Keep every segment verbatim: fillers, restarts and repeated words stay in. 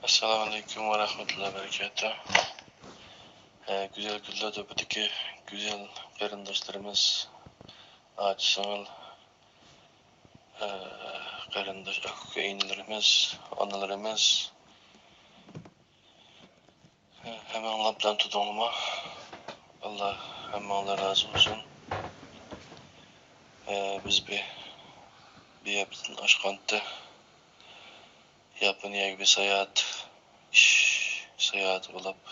ئەسسالامۇ ئەلەيكۇم ۋە رەھمەتۇللاھى ۋە بەرىكاتۇھ. ئە، گۈزەل كۈنلەر تۆپىدىكى گۈزەل قېرىنداشلىرىمىز، ئاچا-سىڭىل، ئە، قېرىنداش ئاكا-ئۇكا ئىنىلىرىمىز، ئانىلىرىمىز، ھەممىڭلار بىلەن تۇدۇڭلىما؟ ئاللا ھەممىڭلار رازى بولسۇن. ئە، بىز بىر، بىر ھەپتىدىن ئاشقانتى ياپونىيەگە بىر ساياھەت، ئىش ساياھىتى بولۇپ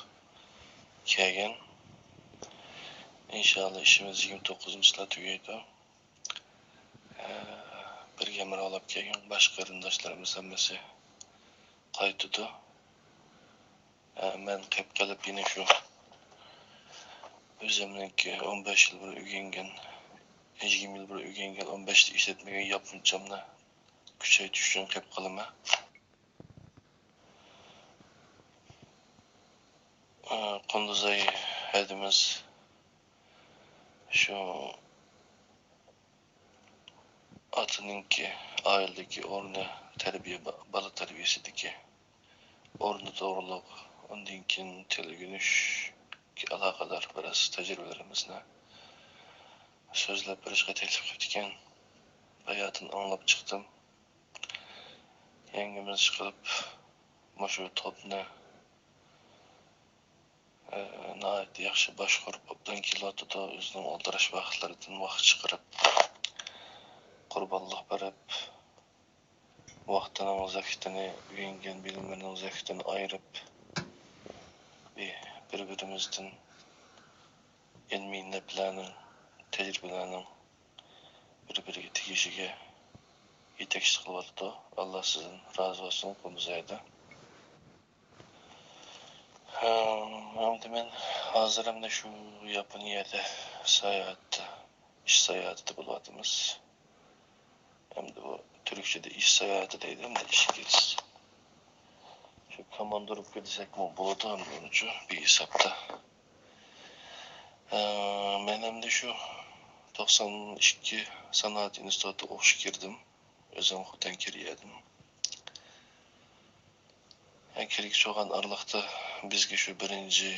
كەلگەن. ئىنشاللا ئىشىمىز يىگىرمە توققۇزىنچى يىلى تۈگەيدۇ. ئە، بىرگە ھەمراھ بولۇپ كەلگەن باشقا قېرىنداشلىرىمىز ھەممىسى قايتىدۇ. ئە، مەن قېپ قېلىپ يەنە شۇ ئۆزۈمنىڭكى ئون بەش يىل بۇرۇن ئۆگەنگەن، يىگىرمە يىل بۇرۇن ئۆگەنگەن، ئون بەش يىل ئىشلەتمىگەن ياپونچامنى كۈچەيتىش ئۈچۈن قېپ قالىمەن. ئە، قۇندۇزاي ھەدىمىز شۇ ئاتىنىڭكى ئائىلىدىكى ئورنى، تەربىيە، با-، بالا تەربىيەسىدىكى ئورنى توغرۇلۇق، ئۇندىن كېيىن تىل ئۆگىنىشكە ئالاقىدار بىراز تەجرىبىلىرىمىزنى سۆزلەپ بېرىشقا تەكلىپ قىپتىكەن. باياتىن ئاڭلاپ چىقتىم. يەڭگىمىز ئىشقىلىپ مۇشۇ توپنى، ئە، ناھايىتى ياخشى باشقۇرۇپ، ئوبدان كېلىۋاتىدۇ. ئۆزىنىڭ ئالدىراش ۋاقىتلىرىدىن ۋاقىت چىقىرىپ، قۇربانلىق بېرىپ، ۋاقتىنىڭ زەكىتىنى، ئۆگەنگەن بىلىملىرىنىڭ زەكىتىنى ئايرىپ، بىر، بىر-بىرىمىزدىن ئىلمىي نەپلەرنىڭ، تەجرىبىلەرنىڭ بىر-بىرىگە تېگىشىگە يېتەكچىلىك قىلىۋاتىدۇ. ئاللا سىزدىن رازى بولسۇن، قۇندۇزاي ھەدە. ھە، ئەمدى مەن ھازىر ئەمدى شۇ ياپونىيەدە ساياھەتتە، ئىش ساياھىتىدە بولۇۋاتىمىز. ئەمدى بۇ تۈركچىدە ئىش ساياھىتى دەيدۇ، ئەمدى ئىشكىز. شۇ كوماندىروپكا دېسەكمۇ بولىدۇ، ئەمدى ئۇنىچۇ بىر ھېسابتا. ئە، مەن ئەمدى شۇ توقسان ئىككى سانائەت ئىنستىتۇتىغا ئوقۇشقا كىردىم. ئۆزۈم خوتەن كېرىيەدىن. ھە، كىرگۈچ بولغان ئارىلىقتا بىزگە شۇ بىرىنچى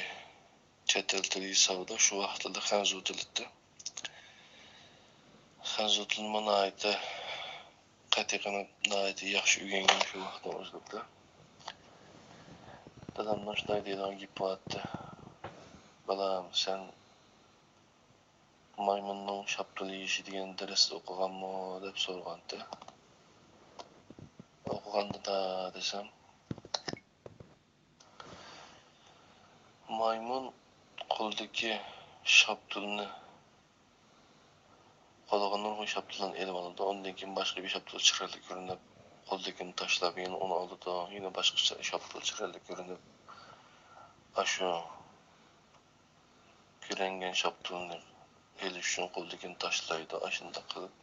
چەت ئەل تىلى ھېسابىدا شۇ ۋاقىتلاردا خەنزۇ تىلى ئىدى. خەنزۇ تىلىمۇ ناھايىتى قېتىي قىلىپ، ناھايىتى ياخشى ئۆگەنگەن شۇ ۋاقىتنىڭ ئۆزلىرىدە. دادامنىڭ شۇنداق دەيدىغان گېپى بارتتى. بالام، سەن مايمۇننىڭ شاپتۇل يېيىشى دېگەن دەرستە ئوقۇغانمۇ؟ دەپ سورىغانتى. ئوقۇغان دادا دېسەم، مايمۇن قولىدىكى شاپتۇلنى، قولىغا نۇرغۇن شاپتۇللارنى ئېلىۋالىدۇ. ئۇندىن كېيىن باشقا بىر شاپتۇل چىرايلىق كۆرۈنۈپ، قولىدىكىنى تاشلاپ، يەنە ئۇنى ئالىدۇ. يەنە باشقا شاپتۇل چىرايلىق كۆرۈنۈپ، ئاشۇ كۆرۈنگەن شاپتۇلنى ئېلىش ئۈچۈن قولىدىكىنى تاشلايدۇ. ئاشۇنداق قىلىپ،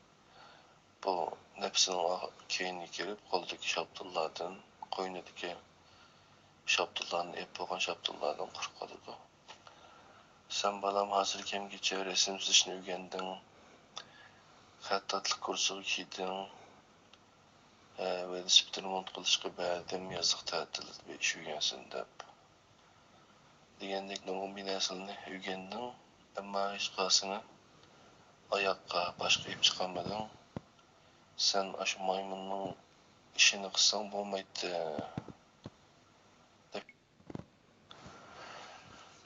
بۇ نەپسىنىڭ كەينىگە كىرىپ، قولىدىكى شاپتۇللاردىن، قوينىدىكى شاپتۇللارنى، ئېلىپ بولغان شاپتۇللاردىن قۇرۇق قالىدۇ. سەن، بالام، ھازىر كەمگىچە رەسىم سىزىشنى ئۆگەندىڭ، خەتتاتلىق كۇرسىغا كىردىڭ، ھە، ۋېلىسىپىت رېمونت قىلىشقا بەردىم، يازلىق تەتىلدە بىر ئىش ئۆگەنسۇن دەپ. دېگەندەك نۇرغۇن بىر نەرسىلەرنى ئۆگەندىڭ، ئەمما ھېچقايسىنى ئاياغقا، باشقا ئېلىپ چىقالمىدىڭ. سەن ئاشۇ مايمۇننىڭ ئىشىنى قىلساڭ بولمايتتى، دەپ.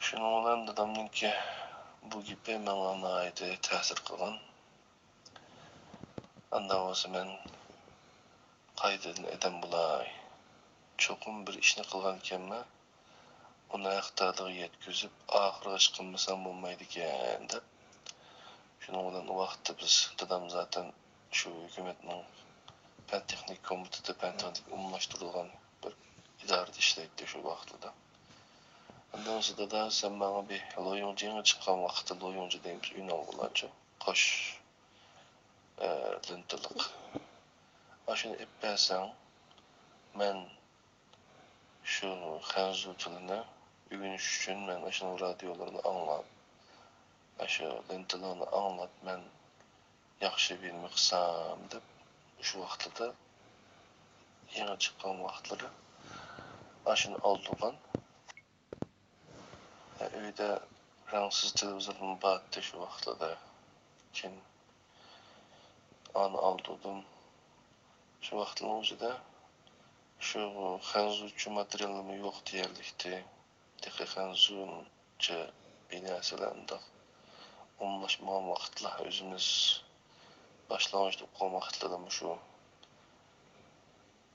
شۇنىڭ بىلەن دادامنىڭكى بۇ گېپى ماڭا ناھايىتى تەسىر قىلغان. ئانداق بولسا مەن قايتىدىن ئادەم بولاي. چوقۇم بىر ئىشنى قىلغانىكەنمەن، ئۇنى ھەقدارلىقىغا يەتكۈزۈپ، ئاخىرغىچە قىلمىسام بولمايدىكەن، دەپ. شۇنىڭ بىلەن ئۇ ۋاقىتتا بىز، دادام زاتەن شۇ ھۆكۈمەتنىڭ پەن تېخنىك كومىتېتى، پەن تېخنىك ئومۇملاشتۇرۇلغان بىر ئىدارىدە ئىشلەيتتى شۇ ۋاقىتلىدا. ئاندىن بولسا، دادا، سەن ماڭا بىر لويۇڭجى يېڭى چىققان ۋاقىتتا، لويۇڭجى دەيمىز، ئۈنئالغۇلارچۇ، قاش، ئە، لېنتىلىق. ئاشۇنى ئېلىپ بەرسەڭ، مەن شۇ خەنزۇ تىلىنى ئۆگىنىش ئۈچۈن مەن ئاشۇنىڭ رادىيولىرىنى ئاڭلاپ، ئاشۇ لېنتىلارنى ئاڭلاپ، مەن ياخشى بىلىم قىلسام دەپ، شۇ ۋاقتىدا، يېڭى چىققان ۋاقىتلىرى، ئاشۇنى ئالدۇرغان. ئۆيدە رەڭسىز تېلېۋىزورمۇ بار ئىدى شۇ ۋاقىتلاردا. كېيىن ئانى ئالدۇردۇم. شۇ ۋاقىتلارنىڭ ئۆزىدە شۇ خەنزۇچە ماتېرىياللىرىمۇ يوق دېيەرلىكتى. تېخى خەنزۇچە بىر نەرسىلەر ئۇنداق ئومۇملاشمىغان ۋاقىتلار، ئۆزىمىز باشلانغۇچتا ئوقۇغان ۋاقىتلىرىمۇ شۇ.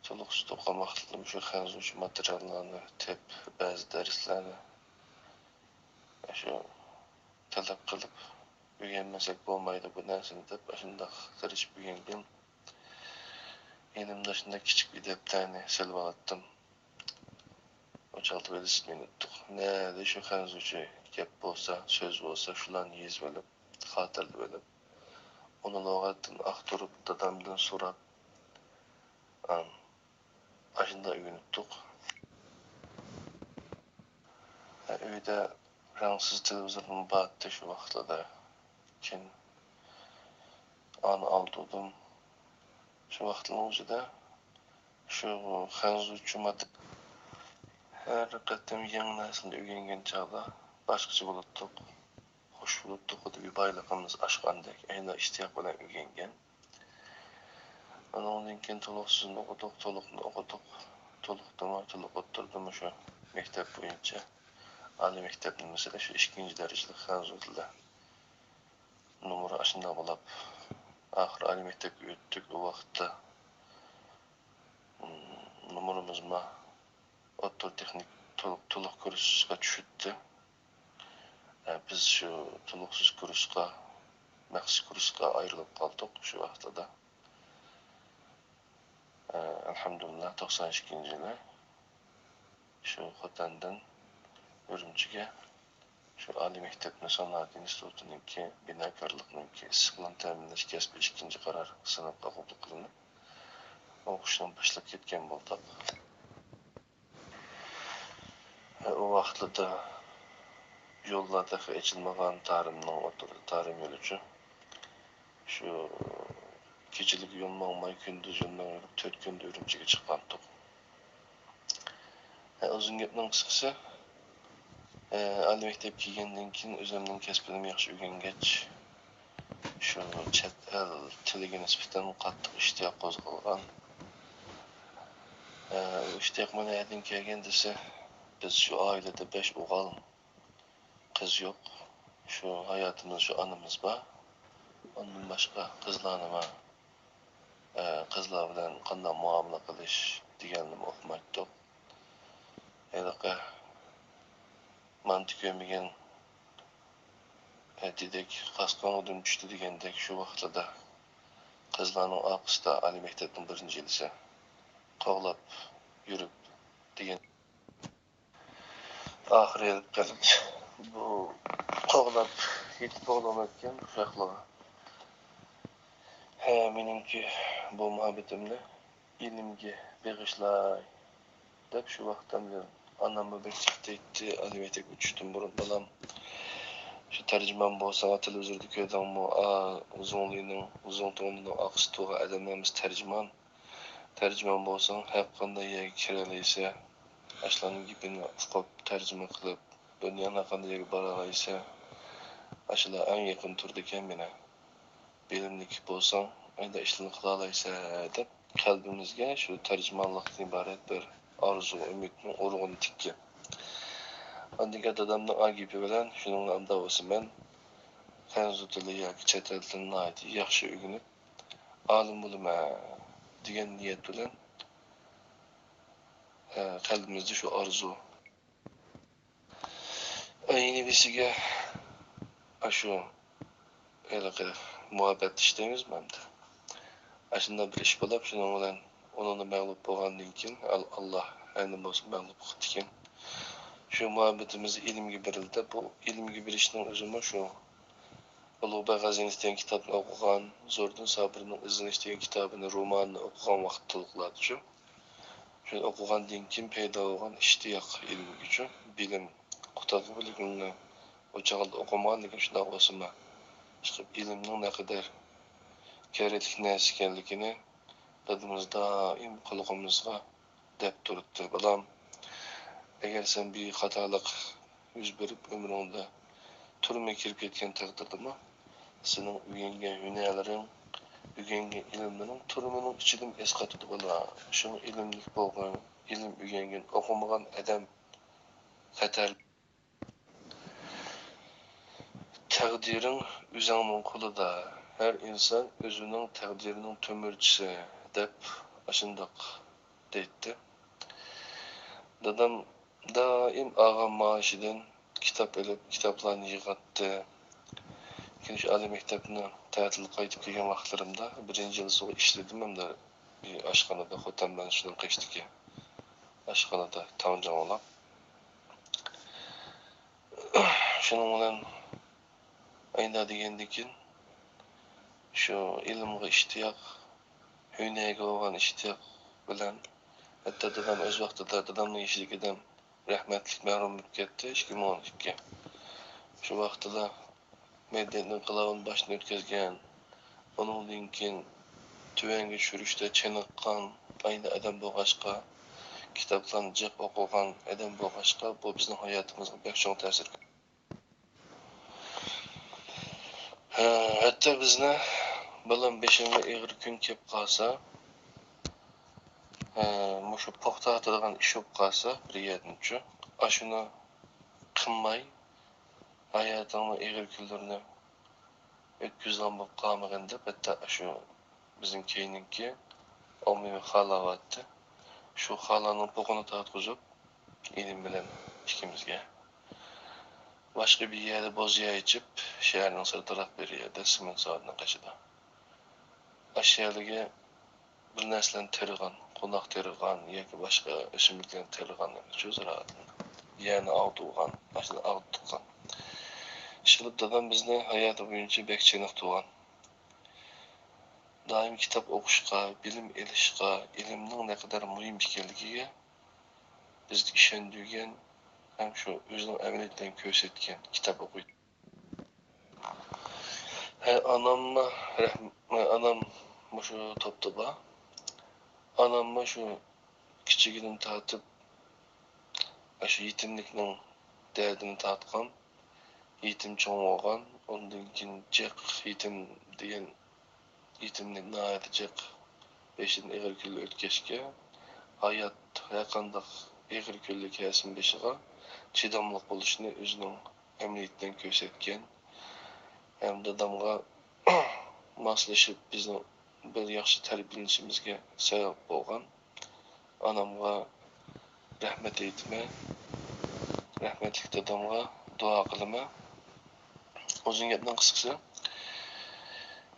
تولۇقسىز ئوقۇغان ۋاقىتلىرىمۇ شۇ خەنزۇچە ماتېرىياللارنى تېپىپ، بەزى دەرسلەرنى شۇ تەلەپ قىلىپ، ئۆگەنمىسەك بولمايدۇ بۇ نەرسىنى دەپ، ئاشۇنداق تىرىشىپ ئۆگەنگەن. يېنىمدا شۇنداق كىچىك بىر دەپتەرنى سېلىۋالاتتىم. ئۇ چاغدا ۋېلىسىپىتنى ئۇنتۇپ، نەدە شۇ خەنزۇچە گەپ بولسا، سۆز بولسا، شۇلارنى يېزىۋېلىپ، خاتىرىلىۋېلىپ، ئۇنى لۇغەتتىن ئاختۇرۇپ، دادامدىن سوراپ، ئاشۇنداق ئۆگىنىپتۇق. ئۆيدە رەڭسىز تېلېۋىزورمۇ بار ئىدى شۇ ۋاقىتلاردا. كېيىن ئانى ئالدۇردۇم. شۇ ۋاقىتلارنىڭ ئۆزىدە شۇ خەنزۇچە ماتېرىيال، ھەر قېتىم يېڭى نەرسىنى ئۆگەنگەن چاغدا باشقىچە بولاتتۇق. خۇش بولۇپ، خۇددى بىر بايلىقىمىز ئاشقاندەك، ئەينى ئىشتىياق بىلەن ئۆگەنگەن. ئۇنىڭدىن كېيىن تولۇقسىزنى ئوقۇدۇق، تولۇقنى ئوقۇدۇق، تولۇقتىمۇ، تولۇق ئوتتۇرىدىمۇ شۇ مەكتەپ بويىچە. ئالىي مەكتەپنى، مەسىلەن، شۇ ئىككىنچى دەرىجىلىك خەنزۇ تىلى نومۇرى ئاشۇنداق بولاپ، ئاخىرى ئالىي مەكتەپكە ئۆتتۇق. ئۇ ۋاقىتتا، م، نومۇرىمىزمۇ ئوتتۇرا تېخنىك تولۇق، تولۇق كۇرسقا چۈشۈپتۇ. ئە، بىز شۇ تولۇقسىز كۇرسقا، مەخسۇس كۇرسقا ئايرىلىپ قالدۇق شۇ ۋاقتىدا. ئە، ئەلھەمدۇلىللا، توقسان ئىككىنچى يىلى شۇ خوتەندىن ئۈرۈمچىگە شۇ ئالىي مەكتەپنى، سانائەت ئىنستىتۇتىنىڭكى، بىناكارلىقنىڭكى، ئىسسىق بىلەن تەمىنلەش كەسپى ئىككىنچى قارار سىنىپقا قوبۇل قىلىنىپ، ئوقۇشنى باشلاپ كەتكەن بولدۇق. ئۇ ۋاقىتلاردا يوللار تېخى ئېچىلمىغان، تارىمنىڭ ئوتتۇرىدا تارىم يولىچۇ. شۇ كېچىلىك يول ماڭماي، كۈندۈز يول مېڭىپ، تۆت كۈندە ئۈرۈمچىگە چىققانتۇق. ئۇزۇن گەپنىڭ قىسقىسى، ئالىي مەكتەپكە كىرگەندىن كېيىن ئۆزۈمنىڭ كەسپىنىمۇ ياخشى ئۆگەنگەچ، شۇ چەت ئەل تىلىگە نىسبەتەن قاتتىق ئىشتىياق قوزغالغان. ئىشتىياق مانا نەدىن كەلگەن دېسە، بىز شۇ ئائىلىدە بەش ئوغۇل، قىز يوق. شۇ ھاياتىمىز، شۇ ئانىمىز بار. ئۇندىن باشقا قىزلارنىمۇ، ئە، قىزلار بىلەن قانداق مۇئامىلە قىلىش دېگەننىمۇ ئۇقمايتتۇق. ھېلىقى مانتا كۆيمىگەن، ئە، دېدەك، قاسقان ئۇدۇن چۈشتى دېگەندەك، شۇ ۋاقىتلاردا قىزلارنىڭ ئارقىسىدا ئالىي مەكتەپنىڭ بىرىنچى يىلىسى قوغلاپ يۈرۈپ دېگەن. ئاخىرى ھېلىپ قېلىپ، بۇ قوغلاپ يېتىپ بولالمايدىكەن ئۇششاقلىغا. ھە، مېنىڭكى بۇ مۇھەببىتىمنى ئىلىمگە بېغىشلاي، دەپ شۇ ۋاقىتتا مېنى ئاناممۇ بەك جىق دەيتتى، ئالىي مەكتەپكە چۈشتىن بۇرۇن، بالام، شۇ تەرجىمان بولساڭ، تېلېۋىزوردا كۆردۈڭمۇ، ئا، زۇڭلىنىڭ، زۇڭتۇڭلىنىڭ ئارقىسى تۇرغان ئادەملىرىمىز تەرجىمان. تەرجىمان بولساڭ، ھەر قانداق يەرگە كىرەلەيسەن، ئاشۇلارنىڭ گېپىنى ئۇقۇپ، تەرجىمە قىلىپ، دۇنيانىڭ ھەر قانداق يېرىگە بارالايسەن. ئاشۇلار ئەڭ يېقىن تۇرىدىكەن مېنى. بىلىملىك بولساڭ، ئەندە ئىشلارنى قىلالايسەن، دەپ قەلبىمىزگە شۇ تەرجىمانلىقتىن ئىبارەت بىر ئارزۇ، ئۈمىدنىڭ ئۇرۇقىنى تىككەن. ئاندىن كېيىن دادامنىڭ ئا گېپى بىلەن، شۇنىڭ بىلەن ئۇنداق بولسا مەن خەنزۇ تىلى ياكى چەت ئەل تىلىنى ناھايىتى ياخشى ئۆگىنىپ، ئالىم بولىمەن دېگەن نىيەت بىلەن، ئە، قەلبىمىزدە شۇ ئارزۇ. ئە، يەنە بىرسىگە ئاشۇ ھېلىقى مۇھەببەت ئىش دەيمىزمۇ ئەمدى؟ ئاشۇنداق بىر ئىش بولۇپ، شۇنىڭ بىلەن ئۇنىڭدا مەغلۇپ بولغاندىن كېيىن، ئال-، ئاللا ھەينى بولسا مەغلۇپ قىپتىكەن. شۇ مۇھەببىتىمىز ئىلىمگە بېرىلدى. بۇ ئىلىمگە بېرىشنىڭ ئۆزىمۇ شۇ ئۇلۇغبەگ غەزىنىسى دېگەن كىتابنى ئوقۇغان، زوردۇن سابىرنىڭ ئىزدىنىش دېگەن كىتابىنى، رومانىنى ئوقۇغان ۋاقىتتا تولۇقلاردىچۇ. شۇنى ئوقۇغاندىن كېيىن پەيدا بولغان ئىشتىياق ئىلىمگىچۇ، بىلىم، قۇتادغۇ بىلىمنى ئۇ چاغدا ئوقۇمىغان، لېكىن شۇنداق بولسىمۇ، ئىشقىلىپ ئىلىمنىڭ نەقەدەر كېرەكلىك نەرسە ئىكەنلىكىنى دادىمىز دائىم قۇلىقىمىزغا دەپ تۇراتتى، بالام، ئەگەر سەن بىخاتالىق يۈز بېرىپ ئۆمرۈڭدە تۈرمىگە كىرىپ كەتكەن تەقدىردىمۇ، سېنىڭ ئۆگەنگەن ھۈنەرلىرىڭ، ئۆگەنگەن ئىلىملىرىڭ تۈرمىنىڭ ئىچىدىمۇ ئەسقاتىدۇ بالا. شۇڭا ئىلىملىك بولغىن، ئىلىم ئۆگەنگىن، ئوقۇمىغان ئادەم خەتەر. تەقدىرىڭ ئۆزۈڭنىڭ قولىدا، ھەر ئىنسان ئۆزىنىڭ تەقدىرىنىڭ تۆمۈرچىسى، دەپ ئاشۇنداق دەيتتى. دادام دائىم ئالغان مائاشىدىن كىتاب ئېلىپ، كىتابلارنى يىغاتتى. كېيىن شۇ ئالىي مەكتەپنى تەتىل قايتىپ كەلگەن ۋاقىتلىرىمدا بىرىنچى يىلى سۇغا ئىشلىدىم ھەمدە بىر ئاشخانىدا، خوتەن بىلەن شۇنىڭ قېشىدىكى ئاشخانىدا تاڭجاڭ ئولاپ. شۇنىڭ بىلەن ئايدا دېگەندىكىن شۇ ئىلىمغا ئىشتىياق، ھۈنەرگە بولغان ئىشتىياق بىلەن، ھەتتا دادام ئۆز ۋاقتىدا، دادامنىڭ يېشىدىكى دادام رەھمەتلىك مەرھۇم بولۇپ كەتتى، ئىككى مىڭ ئون ئىككى. شۇ ۋاقتىدا مەدەنىيەت ئىنقىلابىنى باشتىن ئۆتكۈزگەن، ئۇنىڭدىن كېيىن تۆۋەنگە چۈشۈرۈشتە چېنىققان ئايدا ئادەم بولغاچقا، كىتابلارنى جىق ئوقۇغان ئادەم بولغاچقا، بۇ بىزنىڭ ھاياتىمىزغا بەك چوڭ تەسىر. ھە، ھەتتا بىزنى بالام بېشىڭغا ئېغىر كۈن كەپ قالسا، ھە، مۇشۇ پوختا تارتىدىغان ئىش بولۇپ قالسا، بىر يەردىنچۇ، ئاشۇنى قىلماي، ھاياتىڭنىڭ ئېغىر كۈنلىرىنى ئۆتكۈزىدىغان بولۇپ قالمىغىن دەپ، ھەتتا ئاشۇ بىزنىڭ كەينىدىكى ئاممىۋى خالا بارتتى. شۇ خالانىڭ پوقىنى تارتقۇزۇپ، ئىنىم بىلەن ئىككىمىزگە باشقا بىر يەردە بوز يەر ئېچىپ، شەھەرنىڭ سىرتىراق بىر يەردە، سېمونت زاۋۇتىنىڭ قېشىدا. ئاشۇ يەرلىكى بىر نەرسىلەرنى تېرىغان، قوناق تېرىغان ياكى باشقا ئۆسۈملۈكلەرنى تېرىغان، شۇ زىرائەتنى، يەرنى ئاغدۇرغان، ئاشۇنى ئاغدۇرغان. ئىشقىلىپ دادام بىزنى ھاياتى بويىچە بەك چېنىقتۇرغان. دائىم كىتاب ئوقۇشقا، بىلىم ئېلىشقا، ئىلىمنىڭ نەقەدەر مۇھىم ئىكەنلىكىگە بىزنى ئىشەندۈرگەن ھەم شۇ ئۆزىنىڭ ئەمەلىيىتى بىلەن كۆرسەتكەن كىتاب ئوقۇش. ھە، ئاناممۇ رەھم-، ئانام مۇشۇ توپتا بار. ئاناممۇ شۇ كىچىكىدىن تارتىپ ئاشۇ يېتىملىكنىڭ دەردىنى تارتقان، يېتىم چوڭ بولغان، ئۇندىن كېيىن جىق يېتىم دېگەن يېتىملىك ناھايىتى جىق، بېشىدىن ئېغىر كۈنلەر ئۆتكەچكە، ھايات ھەرقانداق ئېغىر كۈنلۈك ھەرسىنىڭ بېشىغا چىداملىق بولۇشنى ئۆزىنىڭ ئەمەلىيىتىدىن كۆرسەتكەن ھەم دادامغا ماسلىشىپ، بىزنىڭ بىر ياخشى تەربىيەلىنىشىمىزگە سەۋەب بولغان ئانامغا رەھمەت ئېيتىمەن. رەھمەتلىك دادامغا دۇئا قىلىمەن. ئۇزۇن گەپنىڭ قىسقىسى،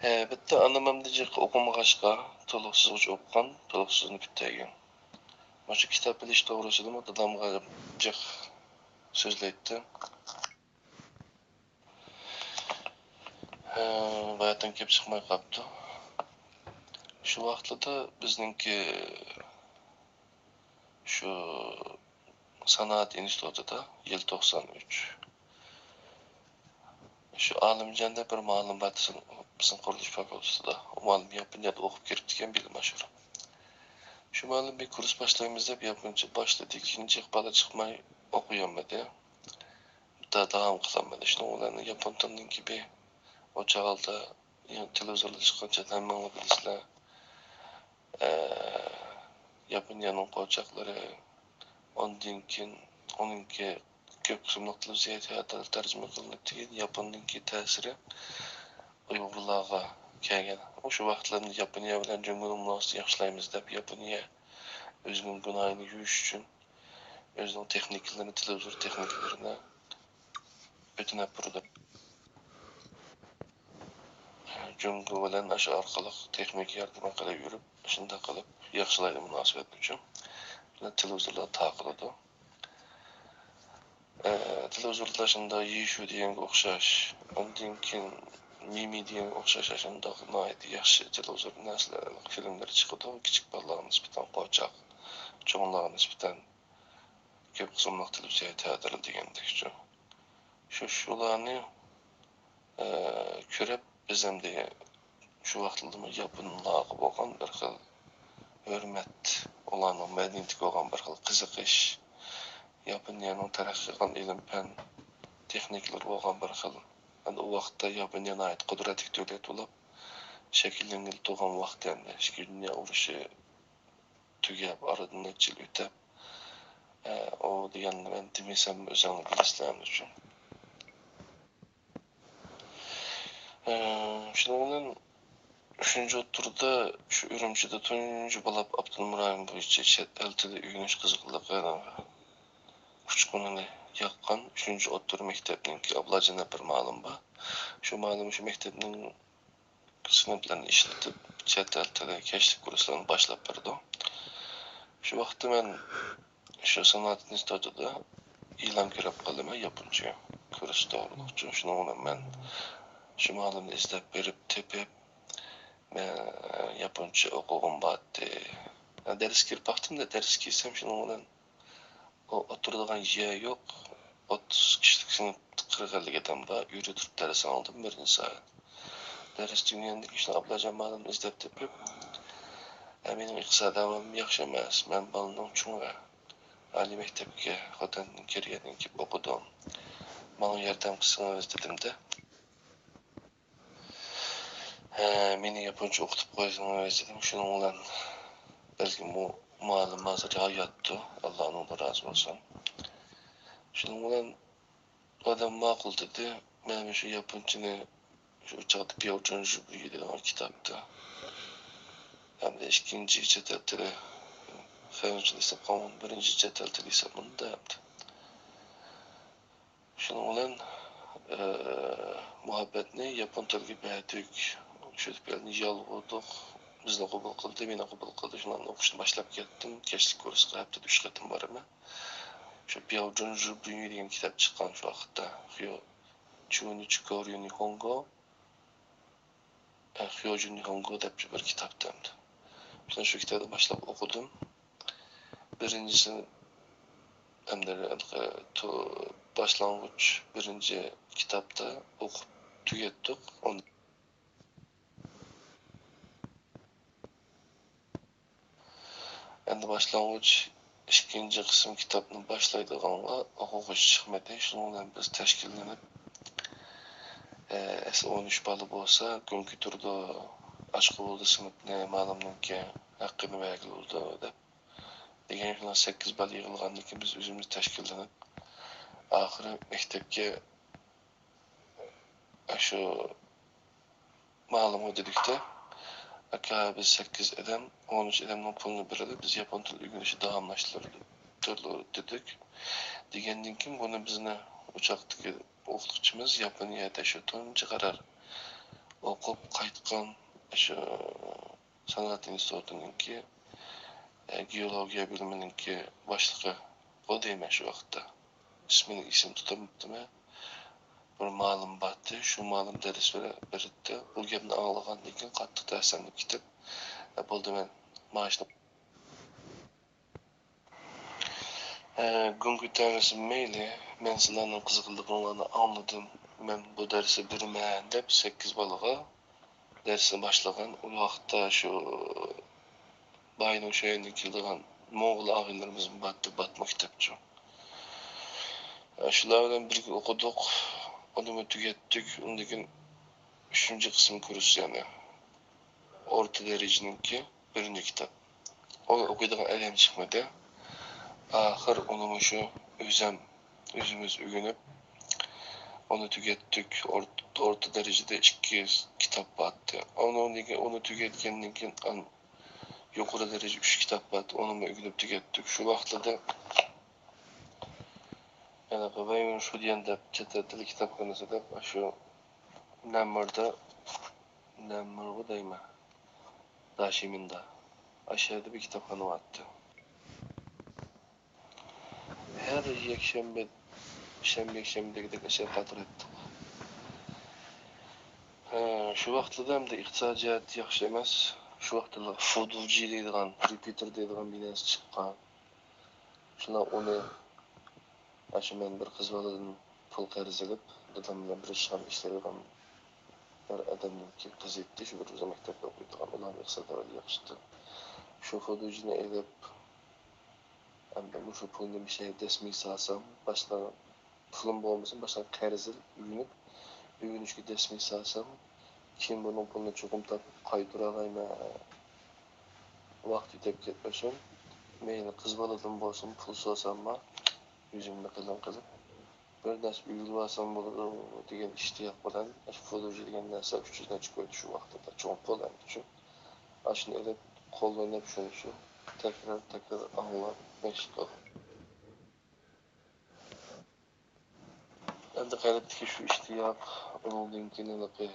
ئەلبەتتە، ئانام ئەمدى جىق ئوقۇمىغاچقا، تولۇقسىزغىچە ئوقۇغان، تولۇقسىزنى پۈتتۈرگەن. مۇشۇ كىتاب ئېلىش توغرىسىدىمۇ دادامغا جىق سۆزلەيتتى. ھە، باياتىن كېلىپ چىقماي قاپتۇ. شۇ ۋاقىتلىدا بىزنىڭكى شۇ سانائەت ئىنستىتۇتىدا يىل توقسان ئۈچ. شۇ ئالىمجان دەپ بىر مۇئەللىم بار، بىزنىڭ قۇرۇلۇش فاكۇلتېتىدا. ئۇ مۇئەللىم ياپونىيەدە ئوقۇپ كىرىپتىكەن، بىلىم ئاشۇرۇپ. شۇ مۇئەللىم بىر كۇرس باشلايمىز دەپ ياپونچە باشلىدى، كېيىن جىق بالا چىقماي ئوقۇيالمىدى. داۋام قىلالمىدى. شۇنىڭ بىلەن ياپون تىلىنىڭكى بىر ئۇ چاغلاردا يەنى تېلېۋىزوردا چىققان چەت ھەممىڭلار بىلىسىلەر. ئە، ياپونىيەنىڭ قوچاقلىرى، ئاندىن كېيىن ئۇنىڭكى كۆپ قىسىملىق تېلېۋىزىيە تىياتىرى تەرجىمە قىلىنىپ، كېيىن ياپوننىڭكى تەسىرى ئۇيغۇرلارغا كەلگەن. ئۇ شۇ ۋاقىتلاردا ياپونىيە بىلەن جۇڭگونىڭ مۇناسىۋىتىنى ياخشىلايمىز دەپ، ياپونىيە ئۆزىنىڭ گۇناھىنى يۇيۇش ئۈچۈن ئۆزىنىڭ تېخنىكىلىرىنى، تېلېۋىزور تېخنىكىلىرىنى ئۆتۈنۈپ بېرىدۇ. جۇڭگو بىلەن ئاشۇ ئارقىلىق تېخنىكا ياردىمى قىلىپ يۈرۈپ، شۇنداق قىلىپ ياخشىلايدۇ مۇناسىۋەتنى ئۈچۈن. تېلېۋىزورلار تارقىلىدۇ. ئە، تېلېۋىزورلار شۇنداق يىشۇ دېگەنگە ئوخشاش، ئاندىن كېيىن مىمى دېگەنگە ئوخشاش، شۇنداق ناھايىتى ياخشى تېلېۋىزور نەرسىلەر، فىلىملىرى چىقىدۇ. كىچىك بالىلارغا نىسبەتەن قوچاق، چوڭلارغا نىسبەتەن كۆپ قىسىملىق تېلېۋىزىيە تىياتىرى دېگەندەك شۇ. شۇ، شۇلارنى، ئە، كۆرۈپ، بىز ئەمدى شۇ ۋاقىتلىرىمىز ياپونلارغا بولغان بىر خىل ھۆرمەت، ئۇلارنىڭ مەدەنىيىتىگە بولغان بىر خىل قىزىقىش، ياپونىيەنىڭ تەرەققىي قىلغان ئىلىم-پەن تېخنىكىلىرى بولغان بىر خىل. ئەمدى ئۇ ۋاقىتتا ياپونىيە ناھايىتى قۇدرەتلىك دۆلەت بولۇپ، شەكىللىنگىلى تۇرغان ۋاقتى ئەمدى ئىككىنچى دۇنيا ئۇرۇشى تۈگەپ، ئارىدىن نەچچە يىل ئۆتۈپ، ئە، ئۇ دېگەننى مەن دېمىسەم، ئۆزۈڭلار بىلىسىلەر ئەمدى شۇ. ئە، شۇنىڭ بىلەن ئۈچىنچى ئوتتۇرىدا شۇ ئۈرۈمچىدە تۇنجى بولاپ ئاپتونوم رايون بويىچە چەت ئەل تىلى ئۆگىنىش قىزغىنلىقى ئۇچقۇنىنى ياققان ئۈچىنچى ئوتتۇرا مەكتەپنىڭكى ئابلاجان دەپ بىر مۇئەللىم بار. شۇ مۇئەللىم شۇ مەكتەپنىڭ سىنىپلىرىنى ئىشلىتىپ، چەت ئەل تىلى كەچلىك كۇرسلىرىنى باشلاپ بېرىدۇ. شۇ ۋاقىتتا مەن شۇ سانائەت ئىنستىتۇتىدا ئېلان كۆرۈپ قالدىم، ياپونچە كۇرس توغرۇلۇقچۇ. شۇنىڭ بىلەن مەن شۇ مۇئەللىمنى ئىزدەپ بېرىپ تېپىپ، مەن ياپونچە ئوقۇغۇم بارتتى. دەرسكە كىرىپ باقتىم-دە، دەرسكە كىرسەم، شۇنىڭ بىلەن ئۇ ئولتۇرىدىغان يەر يوق. ئوتتۇز كىشىلىك سىنىپتا قىرىق ئەللىك ئادەم بار. ئۆيدە تۇرۇپ دەرس ئاڭلىدىم بىرىنچى سائەت. دەرس تۈگىگەندىن كېيىن شۇنداق ئابلاجان مۇئەللىمنى ئىزدەپ تېپىپ، «ئە، مېنىڭ ئىقتىسادىي ئەھۋالىم ياخشى ئەمەس. مەن بالىنىڭ چوڭى. ئالىي مەكتەپكە خوتەندىن كىرگەندىن كېيىن ئوقۇدۇم. ماڭا ياردەم قىلسىڭىز» دېدىم-دە. ھە، مېنى ياپونچە ئوقۇتۇپ قويسىڭىز دېدىم. شۇنىڭ بىلەن بەلكىم ئۇ مۇئەللىم ھازىر ھاياتتۇ. ئاللا ئۇنىڭدىن رازى بولسۇن. شۇنىڭ بىلەن ئادەم ماقۇل دېدى. مەن مۇشۇ ياپونچىنى شۇ چاغدا پياۋ جۇنجۇ دېگەن كىتابتا ھەمدە ئىككىنچى چەت ئەل تىلى خەنزۇچە دېسەم قالغان بىرىنچى چەت ئەل تىلى ھېسابلىنىدۇ ئەمدى. شۇنىڭ بىلەن، ئە، مۇھەببەتنى ياپون تىلىغا بەردۇق. شۇ تۈپەيلىدىن يالۋۇردۇق. بىزنى قوبۇل قىلدى، مېنى قوبۇل قىلدى. شۇنداق ئوقۇشنى باشلاپ كەتتىم. كەچلىك كۇرسقا ھەپتىدە ئۈچ قېتىم بارىمەن. شۇ پياۋ جۇنجۇ بۈيۈ دېگەن كىتاب چىققان شۇ ۋاقىتتا. خيو، چۇنىچ كوريو نىھونگو. خيوجۇ نىھونگو دەپ بىر كىتاب ئەمدى. مەن شۇ كىتابنى باشلاپ ئوقۇدۇم. بىرىنچىسى، ئەمدى، باشلانغۇچ بىرىنچى كىتابتا ئوقۇپ تۈگەتتۇق. ئەمدى باشلانغۇچ ئىككىنچى قىسىم كىتابنى باشلايدىغانغا ئوقۇغۇچى چىقمىدى. شۇنىڭ بىلەن بىز تەشكىللىنىپ، ئە، ئەسلى ئون ئۈچ بالا بولسا، گۇڭكى تۇرىدۇ، ئاچقۇ بولدى سىنىپنى، مۇئەللىمنىڭكى ھەققىنى بەرگىلى بولىدۇ دەپ. دېگەن شۇنداق سەككىز بالا يىغىلغاندىن كېيىن بىز ئۆزىمىز تەشكىللىنىپ، ئاخىرى مەكتەپكە ئاشۇ مۇئەللىمگە دېدۇق-تە، «ئاكا، بىز سەككىز ئادەم، ئون ئۈچ ئادەمنىڭ پۇلىنى بېرەيلى، بىز ياپون تىلى ئۆگىنىشنى داۋاملاشتۇرىدۇ» دېدۇق. دېگەندىن كېيىن بۇنى بىزنى ئۇ چاغدىكى ئوقۇتقۇچىمىز ياپونىيەدە شۇ تۇنجى قەرەر ئوقۇپ قايتقان شۇ سانائەت ئىنستىتۇتىنىڭكى، ئە، گېئولوگىيە بۆلۈمىنىڭكى باشلىقى بولدى مەن شۇ ۋاقىتتا. ئىسمىنى ئېسىمدە تۇتالماپتىمەن. بىر مۇئەللىم بارتتى، شۇ مۇئەللىم دەرس بېرە-، بېرەتتى. بۇ گەپنى ئاڭلىغاندىن كېيىن قاتتىق تەسىرلىنىپ كېتىپ، ئە، بولدى، مەن مانا شۇنداق. ئە، گۇڭگۇ تەڭرىسى مەيلى، مەن سىلەرنىڭ قىزغىنلىقىڭلارنى ئاڭلىدىم، مەن بۇ دەرسنى بېرىمەن دەپ سەككىز بالىغا دەرسنى باشلىغان. ئۇ ۋاقىتتا شۇ بايىنىڭ شۇ يەردىن كېلىدىغان موڭغۇل ئاغىنىلىرىمىزمۇ بارتتى، باتما كىتابچۇ. ئە، شۇلار بىلەن بىرگە ئوقۇدۇق، ئۇنىمۇ تۈگەتتۇق. ئۇندىن كېيىن ئۈچىنچى قىسىم كۇرس، يەنى ئورتا دەرىجىنىڭكى بىرىنچى كىتاب. ئۇنى ئوقۇيدىغان ئادەم چىقمىدى. ئاخىر ئۇنى مۇشۇ ئۆزەم، ئۆزىمىز ئۆگىنىپ، ئۇنى تۈگەتتۇق. ئورت-، ئورتا دەرىجىدە ئىككى كىتاب بارتتى. ئۇنىڭدىن كېيىن، ئۇنى تۈگەتكەندىن كېيىن، ئان-، يۇقىرى دەرىجە ئۈچ كىتاب بارتتى. ئۇنىمۇ ئۆگىنىپ تۈگەتتۇق. شۇ ۋاقىتلاردا يەنە ۋەيۋېن شۇديەن دەپ چەت ئەل تىلى كىتابخانىسى دەپ، شۇ نەممىردا، نەممىرغۇ دەيمەن، داشىمىندا. ئاشۇ يەردە بىر كىتابخانا بارتتى. ھەر يەكشەنبە، شەنبە، يەكشەنبە دېگۈدەك ئاشۇ يەردە ئولتۇراتتۇق. ھە، شۇ ۋاقىتلاردا ئەمدى ئىقتىسادىي جەھەتتە ياخشى ئەمەس. شۇ ۋاقىتلاردا فۇدۇجى دەيدىغان، رېپېتىر دەيدىغان بىر نەرسە چىققان. شۇنداق ئۇنى، ئاشۇ مەن بىر قىز بالىدىن پۇل قەرز ئېلىپ، دادام بىلەن بىرلىشىپ ئىشلەيدىغان بىر ئادەمنىڭكى قىزى ئىدى، شۇ بىر ئۆزى مەكتەپتە ئوقۇيدىغان، ئۇلارنىڭ ئىقتىسادىي ئەھۋالى ياخشى ئىدى. شۇ فۇدۇجىنى ئېلىپ، ئەمدى مۇشۇ پۇلنى مۇشۇ يەرگە دەسمىگە سالسام، باشقا پۇلۇم بولمىسا، باشقا قەرز ئېلىپ ئۆگىنىپ، ئۆگىنىشكە دەسمىگە سالسام، كېيىن بۇنىڭ پۇلىنى چوقۇم تاپىپ قايتۇرالايمەن. ۋاقىت ئۆتۈپ كەتمىسۇن. مەيلى قىز بالىدىن بولسۇن، پۇل سورىساممۇ، يۈزۈمنى قېلىن قىلىپ، بىر نەرسە ئۆگىنىۋالسام بولىدۇ دېگەن ئىشتىياق بىلەن، ئاشۇ فۇلۇجى دېگەن نەرسە ئۈچ يۈز نەچچە كويدى شۇ ۋاقىتتا، چوڭ پۇل ئەمدى شۇ. ئاشۇنى ئېلىپ، قوللىنىپ شۇنى شۇ، تەكرار، تەكرار ئاڭلاپ، مەشىق قىلغان. ئەمدى قەلبتىكى شۇ ئىشتىياق، ئۇنىڭدىن كېيىن ھېلىقى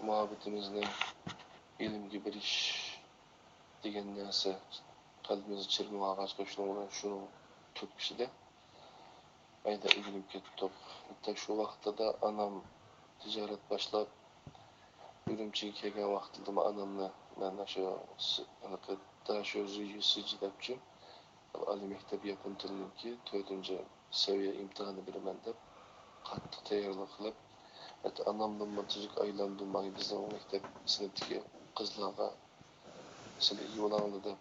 مۇھەببىتىمىزنى ئىلىمگە بېرىش دېگەن نەرسە قەلبىمىزنى چىرمىۋالغاچقا، شۇنىڭ بىلەن شۇنىڭ تۈرتكىسىدە ئەيدە ئۆگىنىپ كەتتۇق. ھەتتا شۇ ۋاقتىدا ئانام تىجارەت باشلاپ، ئۈرۈمچىگە كەلگەن ۋاقتىدىمۇ ئانامنى مەن شۇ س-، ھېلىقى داشۆزى يۈسۈجى دەپچۇ، ئالىي مەكتەپ ياپون تىلىنىڭكى تۆتىنچى سەۋىيە ئىمتىھانى بېرىمەن دەپ، قاتتىق تەييارلىق قىلىپ، ھەتتا ئانامدىنمۇ تۈزۈك ئايلامدىن ماڭا بىزنىڭ مەكتەپ سىنىپتىكى قىزلارغا سىلەر ئىگە بولاڭلار دەپ،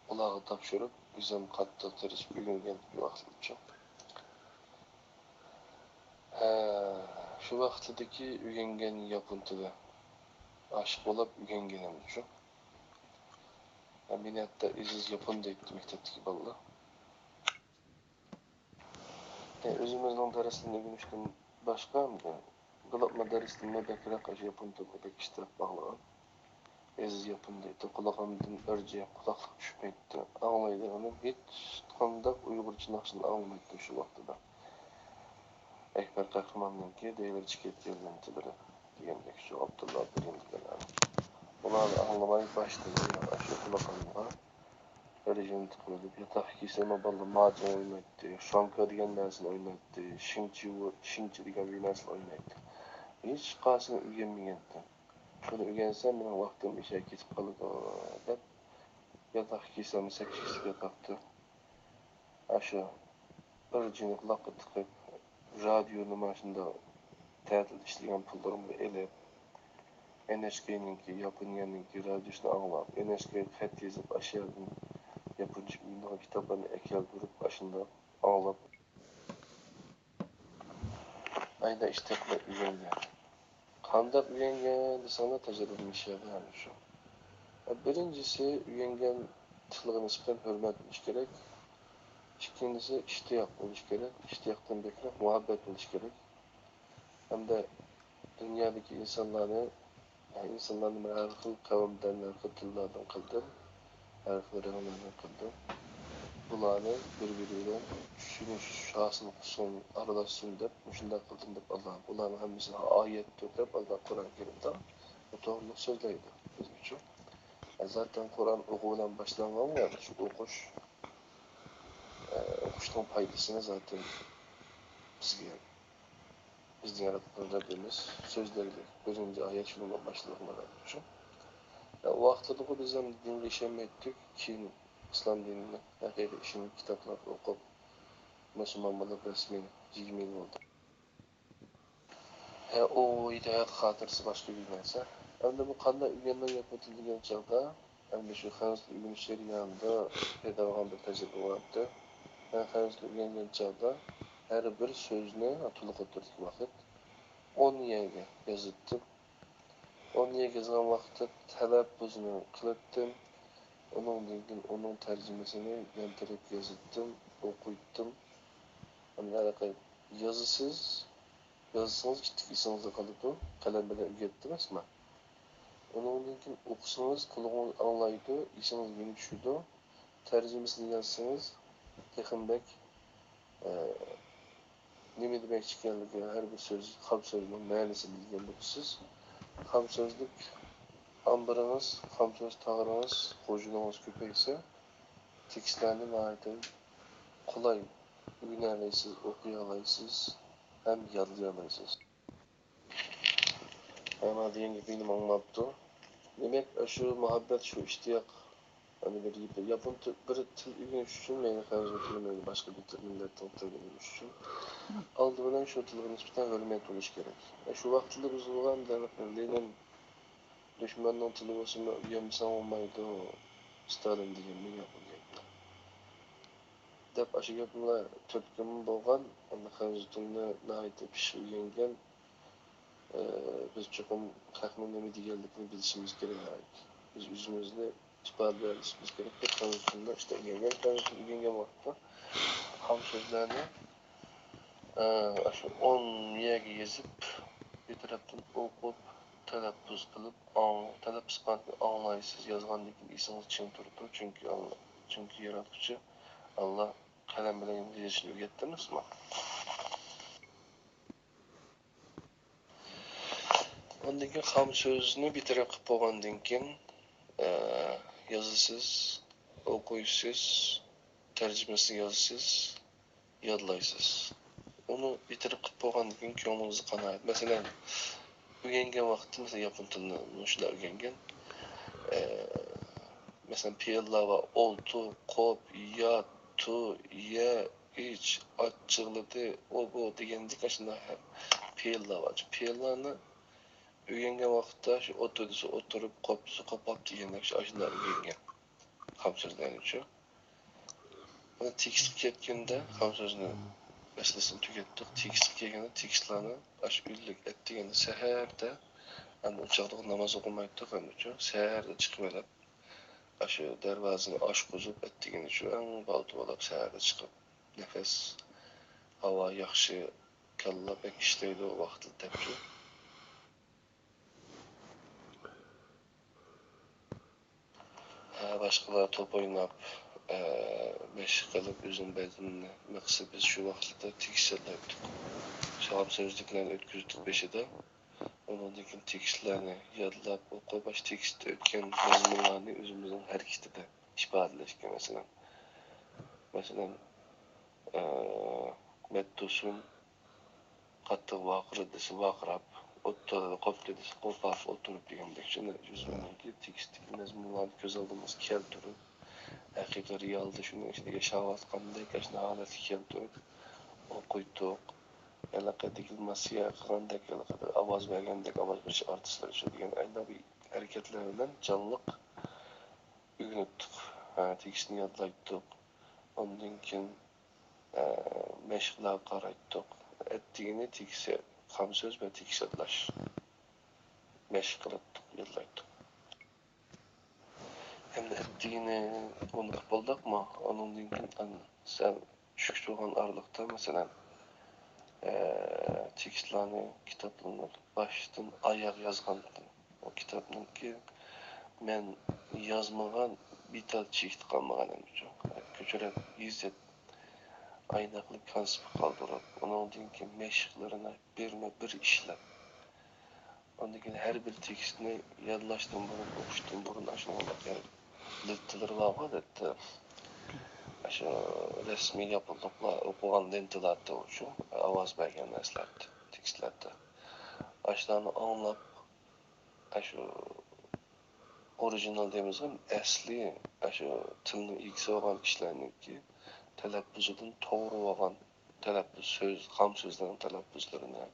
ئۇلارغا تاپشۇرۇپ، ئۆزۈم قاتتىق تىرىشىپ ئۆگەنگەن بىر ۋاقىتلىقچۇ. ھە، شۇ ۋاقتىدىكى ئۆگەنگەن ياپون تىلى. ئاشىق بولاپ ئۆگەنگىنىم شۇ. مېنى ھەتتا ئېزىز ياپون دەيتتى مەكتەپتىكى بالىلار. ئۆزىمىزنىڭ دەرسلىرىنى ئۆگىنىشتىن باشقا، بولۇپمۇ دەرسلىرىمۇ بەكرەك ئاشۇ ياپون تىلىغا بەك ئىشتىياق باغلىغان. ئەزىز ياپون دەيتتى، قۇلاقلىرىمدىن ئىرجىپ قۇلاقلىق چۈشمەيتتى. ئاڭلايدىغىنىم ھېچقانداق ئۇيغۇرچە ناخشىنى ئاڭلىمايتتىم شۇ ۋاقتىدا. ئەكبەر قەھرىماننىڭكى دەيلىرى چىقىپ كەلگەن تىللىرى دېگەندەك شۇ ئابدۇللا ئابدۇرېھىم دېگەن ئادەم. بۇلارنى ئاڭلىماي باشتىن ئاشۇ قۇلاقلىرىمغا ئىرجىنى تىقىۋېلىپ، ياتاققا كىرسەممۇ بالىلار ماجىڭ ئوينايتتى، شۇاڭكا دېگەن نەرسىنى ئوينايتتى، شىڭچىۋۇ، شىڭچى دېگەن بىر نەرسىنى ئوينايتتى. ھېچقايسىنى ئۆگەنمىگەنتىم. شۇنى ئۆگەنسەم مېنىڭ ۋاقتىم ئېشىپ كېتىپ قالىدۇ دەپ، ياتاققا كىرسەم سەككىز كىشىلىك ياتاقتۇ. ئاشۇ بىر جىنىقلاققا تىقىپ، رادىيونى مانا شۇنداق تەتىلدە ئىشلىگەن پۇللىرىمنى ئېلىپ، ئېن ئېچ كېينىڭكى، ياپونىيەنىڭكى رادىيوسىنى ئاڭلاپ، ئېن ئېچ كېي خەت يېزىپ، ئاشۇ يەردىن ياپونچە ئۆگىنىدىغان كىتابلارنى ئەكەلدۈرۈپ، ئاشۇنداق ئاڭلاپ، ئايدا ئىشتىياق بىلەن ئۆگەنگەن. قانداق ئۆگەنگەن دېسەڭلار، تەجرىبە مىشەدە ھەم شۇ. بىرىنچىسى، ئۆگەنگەن تىلغا نىسبەتەن ھۆرمەت بولۇش كېرەك. ئىككىنچىسى، ئىشتىياق بولۇش كېرەك. ئىشتىياقتىن بەكرەك مۇھەببەت بولۇش كېرەك. ھەمدە دۇنيادىكى ئىنسانلارنى، يەنى ئىنسانلارنى مەن ھەر خىل قەۋمدىن، ھەر خىل تىللاردىن قىلدىم، ھەر خىل رەڭلەردىن قىلدىم. بۇلارنى بىر-بىرى بىلەن چۈشىنىش ھاسىل قىلسۇن، ئارىلاشسۇن دەپ مۇشۇنداق قىلدىم دەپ ئاللا، بۇلارنىڭ ھەممىسى ئايەتتۇر دەپ ئاللا قۇرئان كەرىمدە توغرۇلۇق سۆزلەيدۇ بىز ئۈچۈن. زاتەن قۇرئان ئوقۇ بىلەن باشلانغان، يەنى شۇ ئوقۇش، ئوقۇشنىڭ پايدىسىنى زاتەن بىزگە بىزنى ياراتقان رەببىمىز سۆزلەيدۇ. بىرىنچى ئايەت شۇنىڭ بىلەن باشلىنىدۇ. شۇ ۋاقتىدىغۇ بىز ھەم دىنغا ئىشەنمەيتتۇق، كېيىن ئىسلام دىنىنى ھەقىقىي ئىشىنىپ كىتابلارنى ئوقۇپ، مۇسۇلمان بولۇپ رەسمىي يىگىرمە يىل بولدى. ھە، ئۇ ھېيت ھايات خاتىرىسى باشقا بىر نەرسە. ئەمدى بۇ قانداق ئۆگەندىڭ ياپون تىلى دېگەن چاغدا، ئەمدى شۇ خەنزۇ تىل ئۆگىنىش جەريانىدا پەيدا بولغان بىر تەجرىبە بار ئىدى. مەن خەنزۇ تىل ئۆگەنگەن چاغدا ھەر بىر سۆزنى، تولۇق ئوتتۇرىدىكى ۋاقىت، ئون يەگە يازاتتىم. ئون يەگە يازغان ۋاقىتتا تەلەپپۇزنى قىلاتتىم. ئۇنىڭدىن كېيىن ئۇنىڭ تەرجىمىسىنى يان تەرەپكە يازاتتىم، ئوقۇيتتىم. ئەمدى ھېلىقى يازىسىز، يازسىڭىز ئىتتىك ئېسىڭىزدە قالىدۇ، قەلەم بىلەن ئۆگەتتىم ئەسما. ئۇنىڭدىن كېيىن ئوقۇسىڭىز قۇلىقىڭىز ئاڭلايدۇ، ئېسىڭىزگە يېڭى چۈشىدۇ. تەرجىمىسىنى يازسىڭىز تېخىمۇ بەك، ئە، نېمە دېمەكچى ئىكەنلىكى، ھەر بىر سۆز، خام سۆزنىڭ مەنىسىنى بىلگەن بولىسىز. خام سۆزلۈك ئامبىرىڭىز، خام سۆز تاغىرىڭىز، غۇژۇنىڭىز كۆپەيسە، تېكىستلەرنى ناھايىتى قولاي ئۆگىنەلەيسىز، ئوقۇيالايسىز ھەم يادلىيالايسىز. ئەمما دېگەن گېپىنى ئاڭلاپتۇ. دېمەك، ئاشۇ مۇھەببەت، شۇ ئىشتىياق، يەنى بىر، بىر ياپون تىل، بىر تىل ئۆگىنىش ئۈچۈن، مەيلى خەنزۇ تىلى، مەيلى باشقا بىر تىل، مىللەتنىڭ تىلىنى ئۆگىنىش ئۈچۈن، ئالدى بىلەن شۇ تىلغا نىسبەتەن ھۆرمەت بولۇش كېرەك. شۇ ۋاقىتتا بىز بولغان لېنىن دۈشمەننىڭ تىلى بولسىمۇ ئۆگەنمىسەڭ بولمايدۇ، ستالىن دېگەن بىر گەپ بولغان. دەپ ئاشۇ گەپنىلا تۈرتكىمۇ بولغان، ئەمدى خەنزۇ تىلىنى ناھايىتى پىششىق ئۆگەنگەن. ئى، بىز چوقۇم خەقنىڭ نېمە دېگەنلىكىنى بىلىشىمىز كېرەك. بىز ئۆزىمىزنى ئىپادىلەشىمىز كېرەك دەپ خەنزۇ تىلىنى ئىشتە ئۆگەنگەن. خەنزۇ تىلىنى ئۆگەنگەن ۋاقىتتا خام سۆزلەرنى، ئى، ئاشۇ ئون يەرگە يېزىپ، بىر تەرەپتىن ئوقۇپ، تەلەپپۇز قىلىپ، ئاڭ-، تەلەپپۇز قىلغاندىن كېيىن ئاڭلايسىز، يازغاندىن كېيىن ئېسىڭىزدە چىڭ تۇرىدۇ. چۈنكى ئاللا، چۈنكى ياراتقۇچى ئاللا قەلەم بىلەن يېزىشنى ئۆگەتتى ئەمەسمۇ؟ ئاندىن كېيىن خام سۆزنى بىر تەرەپ قىلىپ بولغاندىن كېيىن، ئە، يازىسىز، ئوقۇيسىز، تەرجىمىسىنى يازىسىز، يادلايسىز. ئۇنى بىر تەرەپ قىلىپ بولغاندىن كېيىن كۆڭلىڭىزگە قانائەت. مەسىلەن، ئۆگەنگەن ۋاقىتتا، مەسىلەن، ياپون تىلىنى مۇشۇنداق ئۆگەنگەن. ئە، مەسىلەن، پېئىللار بار، ئولتۇر، قوپ، يات، تۇر، يە، ئىچ، ئاچچىقلىدى، ئۇ بۇ دېگەندەك ئاشۇنداق پېئىللار بار. پېئىللارنى ئۆگەنگەن ۋاقىتتا شۇ ئولتۇر دېسە ئولتۇرۇپ، قوپ دېسە قوپاپ دېگەندەك شۇ ئاشۇنداق ئۆگەنگەن خام سۆزلەرنىچۇ. ئەنە تېكىستقا كەتكەندە خام سۆزنى مەسىلىسىنى تۈگەتتۇق. تېكىستقا كەلگەندە تېكىستلارنى ئاشۇ ئۈنلۈك ئەتىگەندە سەھەردە، ئەمدى ئۇ چاغدا ناماز ئوقۇمايتتۇق ئەمدىچۇ. سەھەردە چىقىۋېلىپ، ئاشۇ دەرۋازىنى ئاچقۇزۇپ، ئەتىگىنىچۇ ئەڭ بالدۇر بولاپ سەھەردە چىقىپ، نەپەس، ھاۋا ياخشى، كاللا بەك ئىشلەيدۇ ئۇ ۋاقىتتا دەپچۇ. ھە، باشقىلار توپ ئويناپ، ئە، مەشىق قىلىپ، ئۆزىنىڭ بەدىنىنى نېمە قىلسا، بىز شۇ ۋاقىتلاردا تېكىست يادلايتتۇق. شۇ خام سۆزلۈك بىلەن ئۆتكۈزدۇق بېشىدا. ئۇنىڭدىن كېيىن تېكىستلەرنى يادلاپ ئوقۇپ، ئاشۇ تېكىستتە ئۆتكەن مەزمۇنلارنى ئۆزىمىزنىڭ ھەرىكىتىدە ئىپادىلەشكە، مەسىلەن، مەسىلەن، ئە، مەتتۇسۇن قاتتىق ۋارقىرىدى دېسە ۋارقىراپ، ئولتۇردى، قوپتى دېسە قوپاپ ئولتۇرۇپ دېگەندەك، شۇنداق يۈز مىڭنىڭكى تېكىستتىكى مەزمۇنلارنى كۆز ئالدىمىزغا كەلتۈرۈپ، ھەقىقىي رېئالدا شۇنىڭ ئىچىدە ياشاۋاتقاندەك ئاشۇنداق ھالەتكە كەلتۈرۈپ ئوقۇيتتۇق. ھېلىقى دېكلاماتسىيە قىلغاندەك، ھېلىقى بىر ئاۋاز بەرگەندەك، ئاۋاز بېرىش ئارتىسلىرى شۇ دېگەن ئايدا بىر ھەرىكەتلەر بىلەن جانلىق ئۆگىنىتتۇق. ھە، تېكىستنى يادلايتتۇق. ئاندىن كېيىن ئە، مەشىقلەرگە قارايتتۇق. ئەتىگىنى تېكىست، خام سۆز ۋە تېكىست يادلاش مەشىق قىلاتتۇق، يادلايتتۇق. ئەمدى ئەتىگىنى ئۇنى قىلىپ بولدۇقمۇ؟ ئۇنىڭدىن كېيىن ئەن-، سەل چۈشكىچە بولغان ئارىلىقتا، مەسىلەن، ئە، تېكىستلارنى، كىتابلارنى باشتىن ئاياغ يازغانتىم. ئۇ كىتابنىڭكى مەن يازمىغان بىر تال چېكىتى قالمىغان ئەمدىچۇ. كۆچۈرۈپ يېزىپ، ئايناقلىق كونسپىت قالدۇرۇپ، ئۇنىڭدىن كېيىن مەشىقلىرىنى بىرمۇ بىر ئىشلەپ، ئاندىن كېيىن ھەر بىر تېكىستنى يادلاشتىن بۇرۇن، ئوقۇشتىن بۇرۇن ئاشۇنداق لېنتىلىرى بارغۇ، ئادەتتە. ئاشۇ رەسمىي ياپونلۇقلار ئوقۇغان لېنتىلاردا ئۇچۇ ئاۋاز بەرگەن نەرسىلەردە، تېكىستلەردە. ئاشۇلارنى ئاڭلاپ، ئاشۇ ئورىگىنال دەيمىزغۇ، ئەسلى ئاشۇ تىلنىڭ ئىگىسى بولغان كىشىلەرنىڭكى تەلەپپۇزىدىن توغرا بولغان تەلەپپۇز سۆز، خام سۆزلەرنىڭ تەلەپپۇزلىرىنى،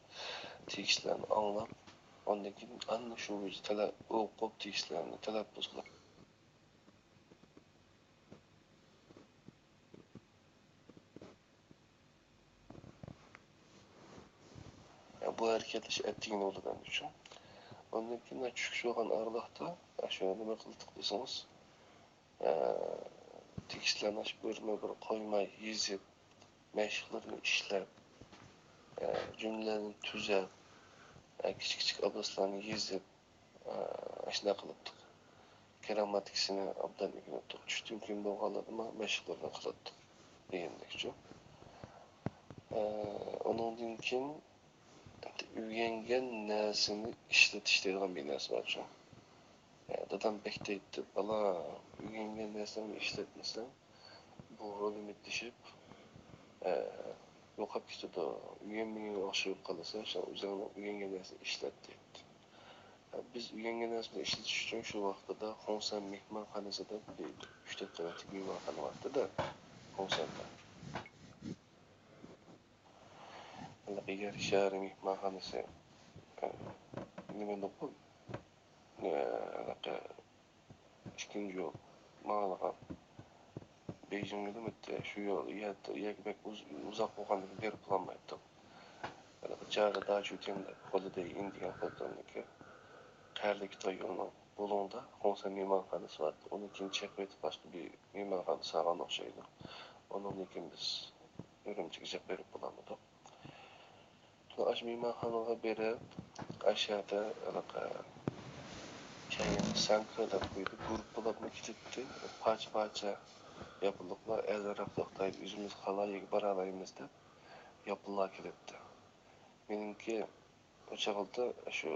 تېكىستلەرنى ئاڭلاپ، ئاندىن كېيىن ئاندىن شۇ بويىچە تەلە-، ئوقۇپ، تېكىستلەرنى تەلەپپۇز قىلىپ، بۇ ھەرىكەتلىشىش ئەتىگىنى بولىدۇ ئەمدىچۇ. ئاندىن كېيىن چۈشكىچە بولغان ئارىلىقتا، ئاشۇ نېمە قىلدۇق دېسىڭىز، ئە، تېكىستلەرنى بىرمۇ بىر قويماي يېزىپ، مەشىقلىرىنى ئىشلەپ، ئە، جۈملىلەرنى تۈزەپ، ئە، كىچىك كىچىك ئابزاسلارنى يېزىپ، ئە، ئاشۇنداق قىلاتتۇق. گىرامماتىكىسىنى ئوبدان ئۆگىنەتتۇق. چۈشتىن كېيىن بولغانلىرىمۇ مەشىقلىرىنى قىلاتتۇق دېگەندەكچۇ. ئە، ئۇنىڭدىن كېيىن ئۆگەنگەن نەرسىنى ئىشلىتىش دەيدىغان بىر نەرسە بارچۇ. ئە، دادام بەك دەيتتى، بالا، ئۆگەنگەن نەرسەڭنى ئىشلەتمىسەڭ، بۇ رولىمىتلىشىپ، ئە، يوقاپ كېتىدۇ. ئۆگەنمىگەن ئوخشىيىپ قالىسەن، شۇڭا ئۆزۈڭنىڭ ئۆگەنگەن نەرسىنى ئىشلەت دەيتتى. ئە، بىز ئۆگەنگەن نەرسىنى ئىشلىتىش ئۈچۈن شۇ ۋاقتىدا خۇڭسەن مېھمانخانىسىدا بىر ئۈچ تۆت قەۋەتلىك مېھمانخانا بار ئىدى-دە، خۇڭسەندە. ھېلىقى يەر شارى مېھمانخانىسى، ئە، نېمە نوقۇل؟ ئە، ھېلىقى ئىككىنچى يول ماڭىدىغان بېيجىڭ يولىمىتى، شۇ يول، يەر، يەرگە بەك ئۇز-، ئۇزاق بولغاندىكىن بېرىپ بولالمايتتۇق. ھېلىقى جياڭگې داچۈتيەن دەپ، خولىدەي ئىن دېگەن قولتۇرنىكى قەرلىكى تاي يولىنىڭ بۇلۇڭدا خۇڭسەن مېھمانخانىسى بار. ئۇنى كېيىن چېقىۋېتىپ، باشقا بىر مېھمانخانا سالغان ئوخشايدۇ. ئۇنىڭدىن كېيىن بىز ئۈرۈمچىگە چىقىپ بېرىپ بولالمىدۇق. شۇ ئاشۇ مېھمانخانىغا بېرىپ، ئاشۇ يەردە ھېلىقى كەينى سەنكې دەپ قويدى. گۇرۇپپىلاپمۇ كېتەتتى. پارچە-پارچە ياپونلۇقلار ئەرلىرەك توختايدۇ، ئۆزىمىز قالايىگە بارالايمىز دەپ ياپونلار كېلەتتى. مېنىڭكى ئۇ چاغلىدا شۇ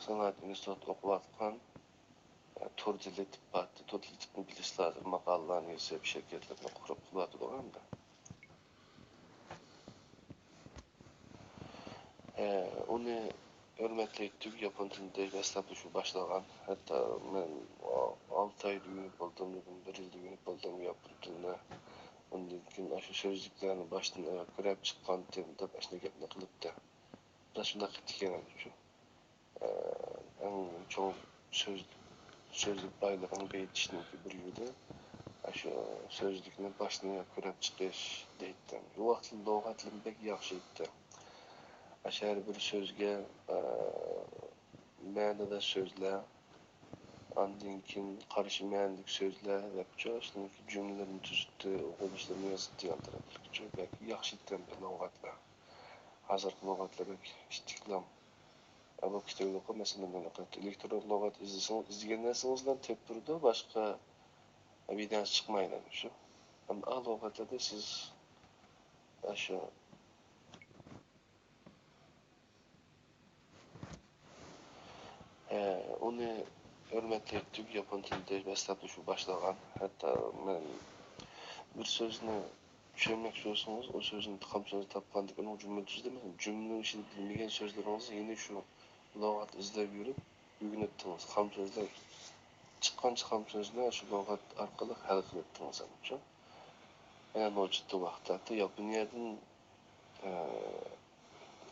سانائەت ئىنستىتۇتتا ئوقۇۋاتقان، ئە، تۇردى لېتىپ بارتى. تۇردى لېتىپنى بىلىسىلەر، ھازىر ماقالىلارنى يېزىپ، شىركەتلەرنى قۇرۇپ قىلىۋاتىدۇ ئەمدى. ئە، ئۇنى ھۆرمەتلەيتتۇق، ياپون تىلىنى دەسلەپتە شۇ باشلىغان. ھەتتا مەن ئالتە ئايدا ئۆگىنىپ بولدۇم، بىر يىلدا ئۆگىنىپ بولدۇم ياپون تىلىنى. ئۇندىن كېيىن ئاشۇ سۆزلۈكلەرنى باشتىن ئاياغ كۆرۈپ چىققانتىم دەپ ئاشۇنداق گەپنى قىلىپتۇ. بىراز شۇنداق قىلىپتىكەن ئەمدىچۇ. ئە، ئەڭ چوڭ سۆز، سۆزلۈك بايلىقىنى بېيىتىشنىڭكى بىر يولى، ئاشۇ سۆزلۈكنى باشتىن ئاياغ كۆرۈپ چىقىش دەيتتىم. ئۇ ۋاقىتتا لۇغەتلىرىم بەك ياخشى ئىدى. ئاشۇ ھەر بىر سۆزگە، ئە، مەنىداش سۆزلەر، ئاندىن كېيىن قارشى مەنىلىك سۆزلەر دەپچۇ، شۇنىڭكى جۈملىلىرىنى تۈزۈتتى، ئۇقۇلۇشلىرىنى يازدى، ياندىرىپ، شۇ بەك ياخشى ئىدى ئەمدى لۇغەتلەر. ھازىرقى لۇغەتلەر بەك ئىتتىكلام. ئە، بولۇپ كېتەيلىكى، مەسىلەن، مانا ئېلېكترون لۇغەت ئىزدىسىڭىز، ئىزدىگەن نەرسىڭىزنى تېپىپ بېرىدۇ، باشقا بىر نەرسە چىقمايدۇ شۇ. ئەمدى ئا لۇغەتلەردە سىز، ئە، شۇ، ئە، ئۇنى ھۆرمەتلەيتتۇق، ياپون تىلىدا دەسلەپتە شۇ باشلىغان. ھەتتا مەن بىر سۆزنى چۈشەنمەكچى بولسىڭىز، ئۇ سۆزنى خام سۆزنى تاپقاندىكىن ئۇنىڭ جۈملە تۈزدى. مەسىلەن، جۈملىنىڭ ئىچىدە بىلمىگەن سۆزلىرىڭىزنى يەنە شۇ لۇغەت ئىزدەپ يۈرۈپ ئۆگىنەتتىڭىز. خام سۆزلەر، چىققانچە خام سۆزنى شۇ لۇغەت ئارقىلىق ھەل قىلەتتىڭىز، ئەمدىچۇ. يەنە نوچىتتا ۋاقىتتا ياپونىيەدىن، ئە،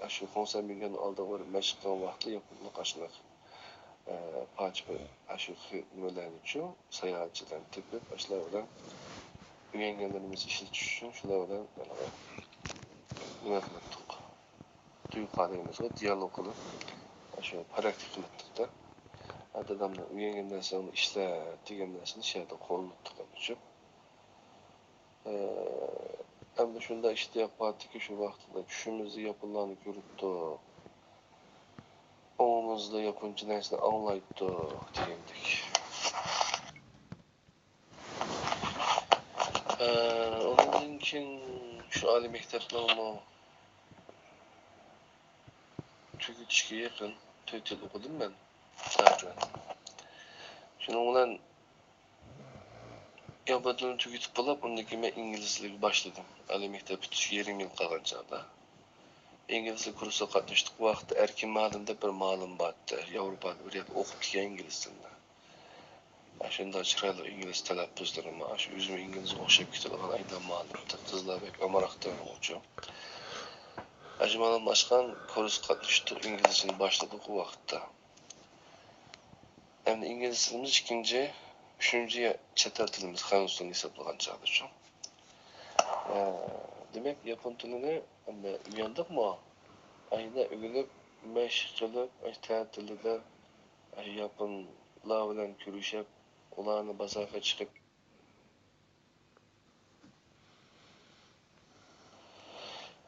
ئاشۇ خۇڭسەن مىڭگەننىڭ ئالدىغا بېرىپ مەشىق قىلغان ۋاقىتتا ياپونلۇق ئاشۇنداق، ئە، پاچ-، ئاشۇ خى-، نېمىلەرنىچۇ، ساياھەتچىلەرنى تېپىپ، ئاشۇلار بىلەن ئۆگەنگەنلىرىمىزنى ئىشلىتىش ئۈچۈن شۇلار بىلەن ھېلىقى نېمە قىلاتتۇق. تۇيۇقسىز دېيمىزغۇ، دىيالوگ قىلىپ، ئاشۇ پراكتىكا قىلاتتۇق-دە. ھە، دادامنىڭ ئۆگەنگەن نەرسەڭنى ئىشلە دېگەن نەرسىنى شۇ يەردە قوللىنىپتۇق ئەمدىچۇ. ئەمدى شۇنداق ئىشتىياق بارتىكى، شۇ ۋاقىتتا چۈشىمىزدە ياپونلارنى كۆرۈپتۇق، ئوڭىمىزدا ياپونچە نەرسىنى ئاڭلايتتۇق دېگەندەك. ئە، ئۇنىڭدىن كېيىن شۇ ئالىي مەكتەپنىڭمۇ تۈگىتىشكە يېقىن تۆت يىل ئوقۇدۇم مەن. شۇنىڭ بىلەن ياپون تىلىنى تۈگىتىپ بولۇپ، ئۇندىن كېيىن مەن ئىنگلىز تىلىگە باشلىدىم. ئالىي مەكتەپ پۈتتۈرۈشكە يېرىم يىل قالغان چاغدا ئىنگلىز تىلى كۇرسىغا قاتناشتۇق. بۇ ۋاقىتتا ئەركىن مۇئەللىم دەپ بىر مۇئەللىم بارتتى. ياۋروپادا بىر يەردە ئوقۇپتىكەن ئىنگلىز تىلىنى. ئاشۇنداق چىرايلىق ئىنگلىز تەلەپپۇزلىرىمۇ، ئاشۇ ئۆزىمۇ ئىنگلىزغا ئوخشاپ كېتىدىغان ئايدام مۇئەللىمتى. قىزلار بەك ئامراق دەيدىغۇچۇ. ئاشۇ مۇئەللىم ئاچقان كۇرسقا قاتنىشىپ ئىنگلىزچىنى باشلىدۇق ئۇ ۋاقىتتا. ئەمدى ئىنگلىز تىلىمىز ئىككىنچى، ئۈچىنچى چەت ئەل تىلىمىز، خەنزۇ تىلىنى ھېسابلىغان چاغدىچۇ. ئە، دېمەك، ياپون تىلىنى ئەمدى ئۆگەندۇقمۇ؟ ئەينە ئۆگىنىپ، مەشىق قىلىپ، ئاشۇ تەتىلدە ئاشۇ ياپونلار بىلەن كۆرۈشۈپ، ئۇلارنى بازارغا چىقىپ،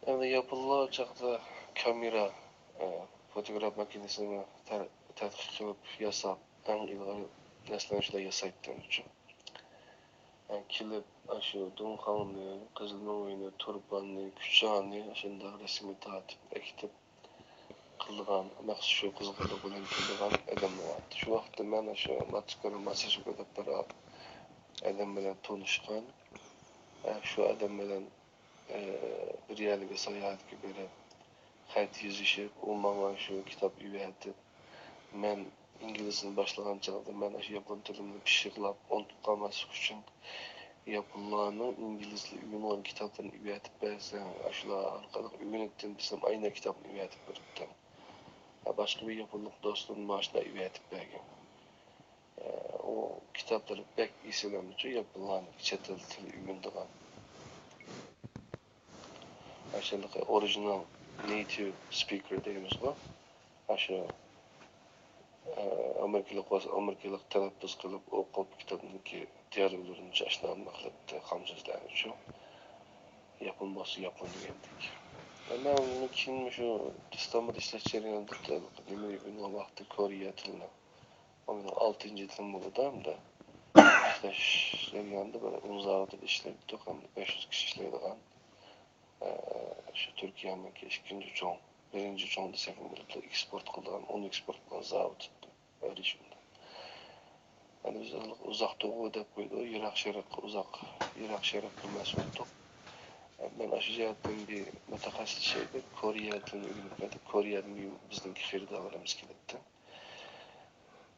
ئەمدى ياپونلار چاغدا كامېرا، ئە، فوتوگراف ماكىنىسىنى تە-، تەتقىق قىلىپ ياساپ، ئەڭ ئىلغار نەرسىلەرنى شۇلار ياسايتتى ئەمدىچۇ. ئە، كېلىپ، ئاشۇ دۇڭخاڭنى، قىزىلمۆڭۈينى، تۇرپاننى، كۇچانى ئاشۇنداق رەسىمگە تارتىپ ئەكېتىپ، قىلىدىغان، مەخسۇس شۇ قىزغىنلىق بىلەن كېلىدىغان ئادەملەر بار. شۇ ۋاقىتتا مەن ئاشۇ ماتسۇكۇرا ماساشىگو دەپ بىر ئادەم بىلەن تونۇشقان. ئە، شۇ ئادەم بىلەن، ئە، بىر يەرلەرگە ساياھەتكە بېرىپ، خەت يېزىشىپ، ئۇ ماڭا شۇ كىتاب ئېۋەتىپ، مەن ئىنگلىزنى باشلىغان چاغدا مەن ئاشۇ ياپون تىلىمنى پىششىقلاپ ئۇنتۇپ قالماسلىق ئۈچۈن، ياپونلارنىڭ ئىنگلىزچە ئۆگىنىدىغان كىتابلىرىنى ئېۋەتىپ بەرسەڭ، ئاشۇلار ئارقىلىق ئۆگىنەتتىم دېسەم، ئاينە كىتابنى ئېۋەتىپ بېرىپتۇ. ھە، باشقا بىر ياپونلۇق دوستۇم مانا شۇنداق ئېۋەتىپ بەرگەن. ئۇ كىتابلىرى بەك ئېسىل ئەمدىچۇ، ياپونلارنىڭ چەت ئەل تىلى ئۆگىنىدىغان. ئاشۇنداق ئورىجىنال نېيتىۋ سپىكېر دەيمىزغۇ. ئاشۇ ئامېرىكىلىق بولسا ئامېرىكىلىق تەلەپپۇز قىلىپ ئوقۇپ، كىتابنىڭكى دىيالوگلىرىنى ئاشۇنداق قىلىپ قامسىزلارنىچۇ. ياپون بولسا ياپون دېگەندەك. مەن ئۇنىڭ كېيىن مۇشۇ ئىستانبۇلدا ئىشلەش جەريانىدا نېمە ئۆگەنگەن ۋاقتى كورېيە تىلىنى. ئۇ مېنىڭ ئالتىنچى يىلىم بولىدۇ ئەمدى. ئىشلەش جەريانىدا بىر ئۇن زاۋۇتىدا ئىشلەيتتۇق، ئەمدى بەش يۈز كىشى ئىشلەيدىغان. ئە، شۇ تۈركىيەنىڭكى ئىككىنچى چوڭ، بىرىنچى چوڭ دېسەكمۇ بولىدۇ، ئېكسپورت قىلىدىغان، ئۇن ئېكسپورت قىلىدىغان زاۋۇت ئىدى. ئەرىشىمدە. ئەمدى بىز ئۇزاق دوغۇ دەپ قويىدۇ، يىراق شەرق ئۇزاق، يىراق شەرققە مەسئۇل ئىدۇق. مەن ئاشۇ جەھەتتىن بىر مۇتەخەسسىس شەيدە كورېيە تىلىنى ئۆگىنىپ كەلدىم. كورېيەدىن بىزنىڭكى خېرىدارلىرىمىز كېلەتتى.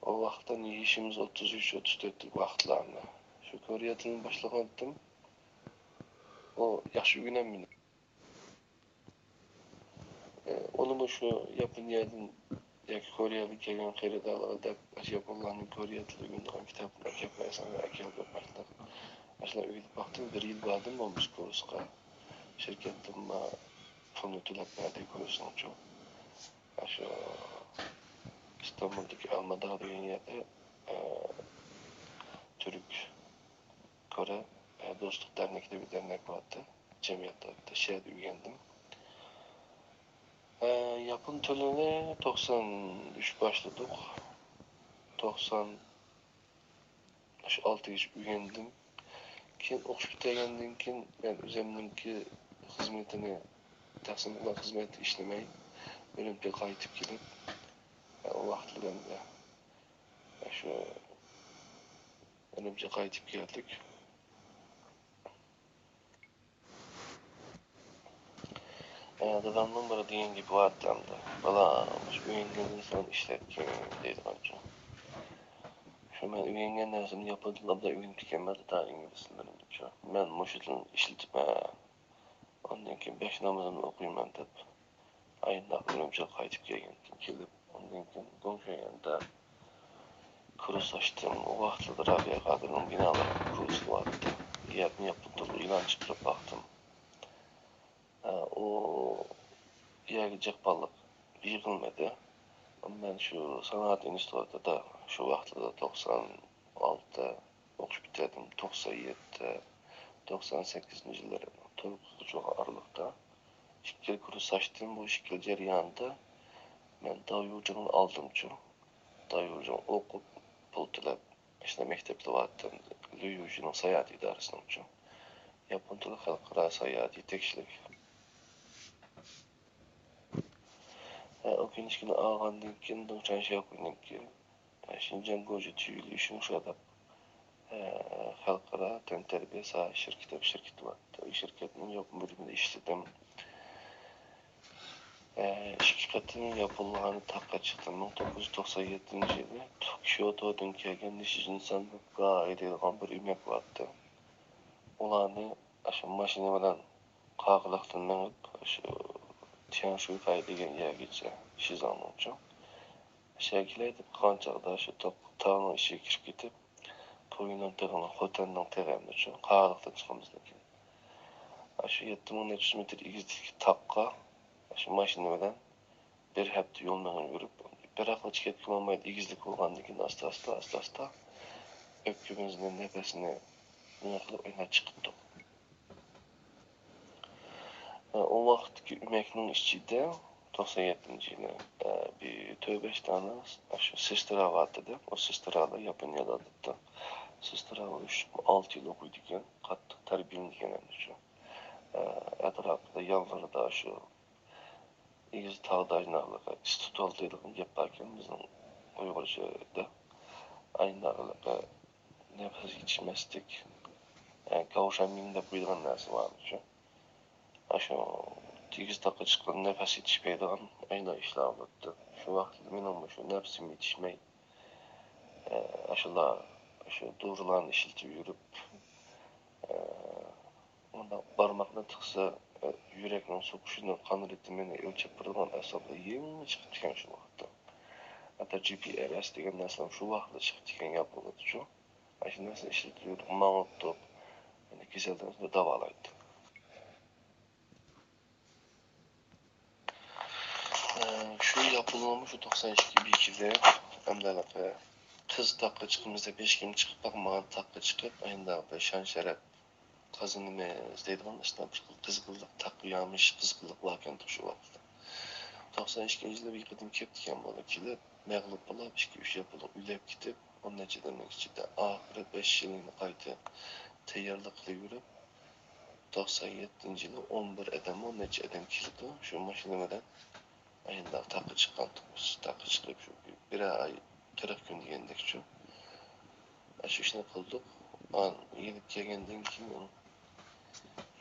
ئۇ ۋاقىتتا يېشىمىز ئوتتۇز ئۈچ، ئوتتۇز تۆت ۋاقىتلاردا. شۇ كورېيە تىلىنى باشلىغانتىم. ئۇ ياخشى ئۆگىنەلمىدى. ئۇنىمۇ شۇ ياپونىيەدىن ياكى كورېيەدىن كەلگەن خېرىدارلارغا دەپ، ياپونلارنىڭ كورېيە تىلى ئۆگىنىدىغان كىتابىنى ئەكەپ بەرسەڭلار، ئەكەلدىم باشلاپ. ئاشۇنداق ئۆگىنىپ باقتىم. بىر يىل باردىم بولمىسا كۇرسقا. شىركەتتىن پۇلنى تۆلەپ بەردى كۇرسنىڭچۇ. ئاشۇ ئىستانبۇلدىكى ئالمىداغ دېگەن يەردە، ئە، تۈرك كورە، ئە، دوستلۇق دەرنىكى دەپ بىر دەرنەك بارتتى. جەمئىيەتتە شۇ يەردە ئۆگەندىم. ئە، ياپون تىلىنى توقسان ئۈچ باشلىدۇق. توقسان ئالتىگىچە ئۆگەندىم. كېيىن ئوقۇش پۈتتۈرگەندىن كېيىن مەن ئۆزۈمنىڭكى خىزمىتىنى، تەقسىم قىلغان خىزمەتتە ئىشلىمەي، ئۈرۈمچىگە قايتىپ كېلىپ، ئە، ئۇ ۋاقىتلىرىمدا شۇ ئۈرۈمچىگە قايتىپ كەلدۇق. ئە، دادامنىڭ بىر دېگەن گېپى بارتتى ئەمدى. «بالا، مۇشۇ ئۆگەنگەن نەرسىلەرنى ئىشلەتكىن» دەيدىغانچۇ. شۇ مەن ئۆگەنگەن نەرسىمنى ياپون تىلىدا ئۆگىنىپ كەلگەنمەن، دادا ئىنگلىز تىلىنىچۇ. مەن مۇشۇ تىلنى ئىشلىتىمەن، ئاندىن كېيىن بەش نامىزىمنى ئوقۇيمەن دەپ، ئاينداق ئۈرۈمچىگە قايتىپ كەلگەنتىم. كېلىپ، ئاندىن كېيىن گۇڭشېيەندە كۇرس ئاچتىم. ئۇ ۋاقىتلاردا رابىيە قادىرنىڭ بىنالىرىدا كۇرس بولاتتى. يەردىن ياپون تىلىدا ئېلان چىقىرىپ باقتىم. ئە، ئۇ يەرگە جىقپانلىق يىغىلمىدى. مەن شۇ سانائەت ئىنستىتۇتىدا شۇ ۋاقىتلاردا توقسان ئالتە ئوقۇش پۈتتۈردۈم. توقسان يەتتە، توقسان سەككىزىنچى يىللىرى تولۇق ئوقۇغۇچى بولغان ئارىلىقتا ئىككى يىل كۇرس ئاچتىم. بۇ ئىككى يىل جەريانىدا مەن داۋ يۇجىڭنى ئالدىمچۇ. داۋ يۇجىڭ ئوقۇپ، پۇل تۆلەپ، ئاشۇنداق مەكتەپتە باراتتىم. ليۇ يۇجىنىڭ ساياھەت ئىدارىسىنىڭچۇ. ياپون تىلى خەلقئارا ساياھەت يېتەكچىلىك. ئە، ئۇ كىنىشكىنى ئالغاندىن كېيىن دېڭ چياڭشياۋخۇنىڭكى، ئە، شىنجاڭ گوجى تيۇلى شۇڭشۇ دەپ، ئە، خەلقئارا تەنتەربىيە ساھە شىركىتى، شىركىتى بار. ئۇ شىركەتنىڭ ياپون بۆلۈمىدە ئىشلىدىم. ئە، ئىككى قېتىم ياپونلارنى تاغقا چىقتىم. مىڭ توققۇز يۈز توقسان يەتتىنچى يىلى كيوتودىن كەلگەن نىشىجىنسان دەيدىغان بىر ئۆمەك بارتتى. ئۇلارنى ئاشۇ ماشىنا بىلەن قاغىلىقتىن مېڭىپ، ئاشۇ تيەنشۇيخەي دېگەن يەرگىچە شىزاڭنىڭچۇ. ئاشۇ كېلەي دەپ قالغان چاغدا شۇ تاغ-، تاغنىڭ ئىچىگە كىرىپ كېتىپ، پوينىڭ تېغىنى، خوتەننىڭ تېغى ئەمدىچۇ، قاغىلىقتىن چىقىمىز لېكىن. ئاشۇ يەتتە مىڭ نەچچە يۈز مېتىر ئېگىزلىكتىكى تاغقا ئاشۇ ماشىنا بىلەن بىر ھەپتە يول مېڭىپ يۈرۈپ، بىراقلا چىقىپ كېلەلمەيدۇ. ئېگىزلىك بولغاندىن كېيىن ئاستا، ئاستا، ئاستا، ئاستا ئۆپكىمىزنى، نەپەسنى نېمە قىلىپ ئايلاپ چىقىپتۇق. ئۇ ۋاقىتتىكى ئۆمەكنىڭ ئىچىدە توقسان يەتتىنچى يىلى، بىر تۆت-بەش دانە ئاشۇ سېسترا بارتتى. ئۇ سېسترالار ياپونىيەدە ئادەتتە سېسترا بولۇش ئۈچۈن ئالتە يىل ئوقۇيدىكەن، قاتتىق تەربىيەلىنىدىكەن ئەمدىچۇ. ئەتراپىدا، يانلىرىدا شۇ ئېگىز تاغدا ئاينالىقى ئىستىتول دەيدىغان گەپ باركەن بىزنىڭ ئۇيغۇرچىدا. ئاينالىقى نەپەس يېتىشمەسلىك، ئە، گاۋشامىڭ دەپ قويىدىغان نەرسە بارمىچۇ. ئاشۇ ئېگىز تاغقا چىققاندا نەپەس يېتىشمەيدىغان ئاينا ئىشلار بولاتتى. شۇ ۋاقىتتا مېنىڭمۇ شۇ نەپىسىم يېتىشمەي، ئە، ئاشۇلار، شۇ دورىلارنى ئىشلىتىپ يۈرۈپ، ئە، ئۇنداق بارماقنى تىقسا، يۈرەكنىڭ سوقۇشىنى، قان رىتىمىنى ئۆلچەپ بېرىدىغان ئەسۋابلار يېڭى چىقىپتىكەن شۇ ۋاقىتتا. جى پى ئار ئېس دېگەن نەرسىلەر شۇ ۋاقىتتا چىقىپ كەتكەن ياپونلاردا شۇ. ئاشۇ نەرسىنى ئىشلىتىپ يۈرۈپ ماڭىتىپ، يەنە كېسەللىرىمىزنى داۋالايتتى. ئە، شۇ ياپونلارمۇ شۇ توقسان ئىككى بېكىنىپ، ئەمدى ھېلىقى قىز تاغقا چىقىمىز دەپ ھېچكىم چىقىپ باقمىغان تاغقا چىقىپ، ئاينداق بىر شان-شەرەپ قازىنىمىز دەيدىغان ئىشلار، بىر خىل قىزغىنلىق، تاغقا يامىشىش قىزغىنلىق باركەن شۇ ۋاقىتتا. توقسان ئىككىنچى يىلى بىر قېتىم كەپتىكەن بۇلار، كېلىپ مەغلۇپ بولۇپ، ئىككى-ئۈچ ياپونلۇق ئۆلۈپ كېتىپ، ئون نەچچە ئادەمنىڭ ئىچىدە ئاخىرى بەش يىلنى قايتا تەييارلىق قىلىۋېرىپ، توقسان يەتتىنچى يىلى ئون بىر ئادەم، ئون نەچچە ئادەم كېلىدۇ شۇ ماشىنا بىلەن. ئاينداق تاغقا چىققان تۇرمۇش، تاغقا چىقىپ شۇ بىرەر ئاي، قىرىق كۈن دېگەندەكچۇ. ئاشۇ ئىشنى قىلدۇق. ئان يېنىپ كەلگەندىن كېيىن،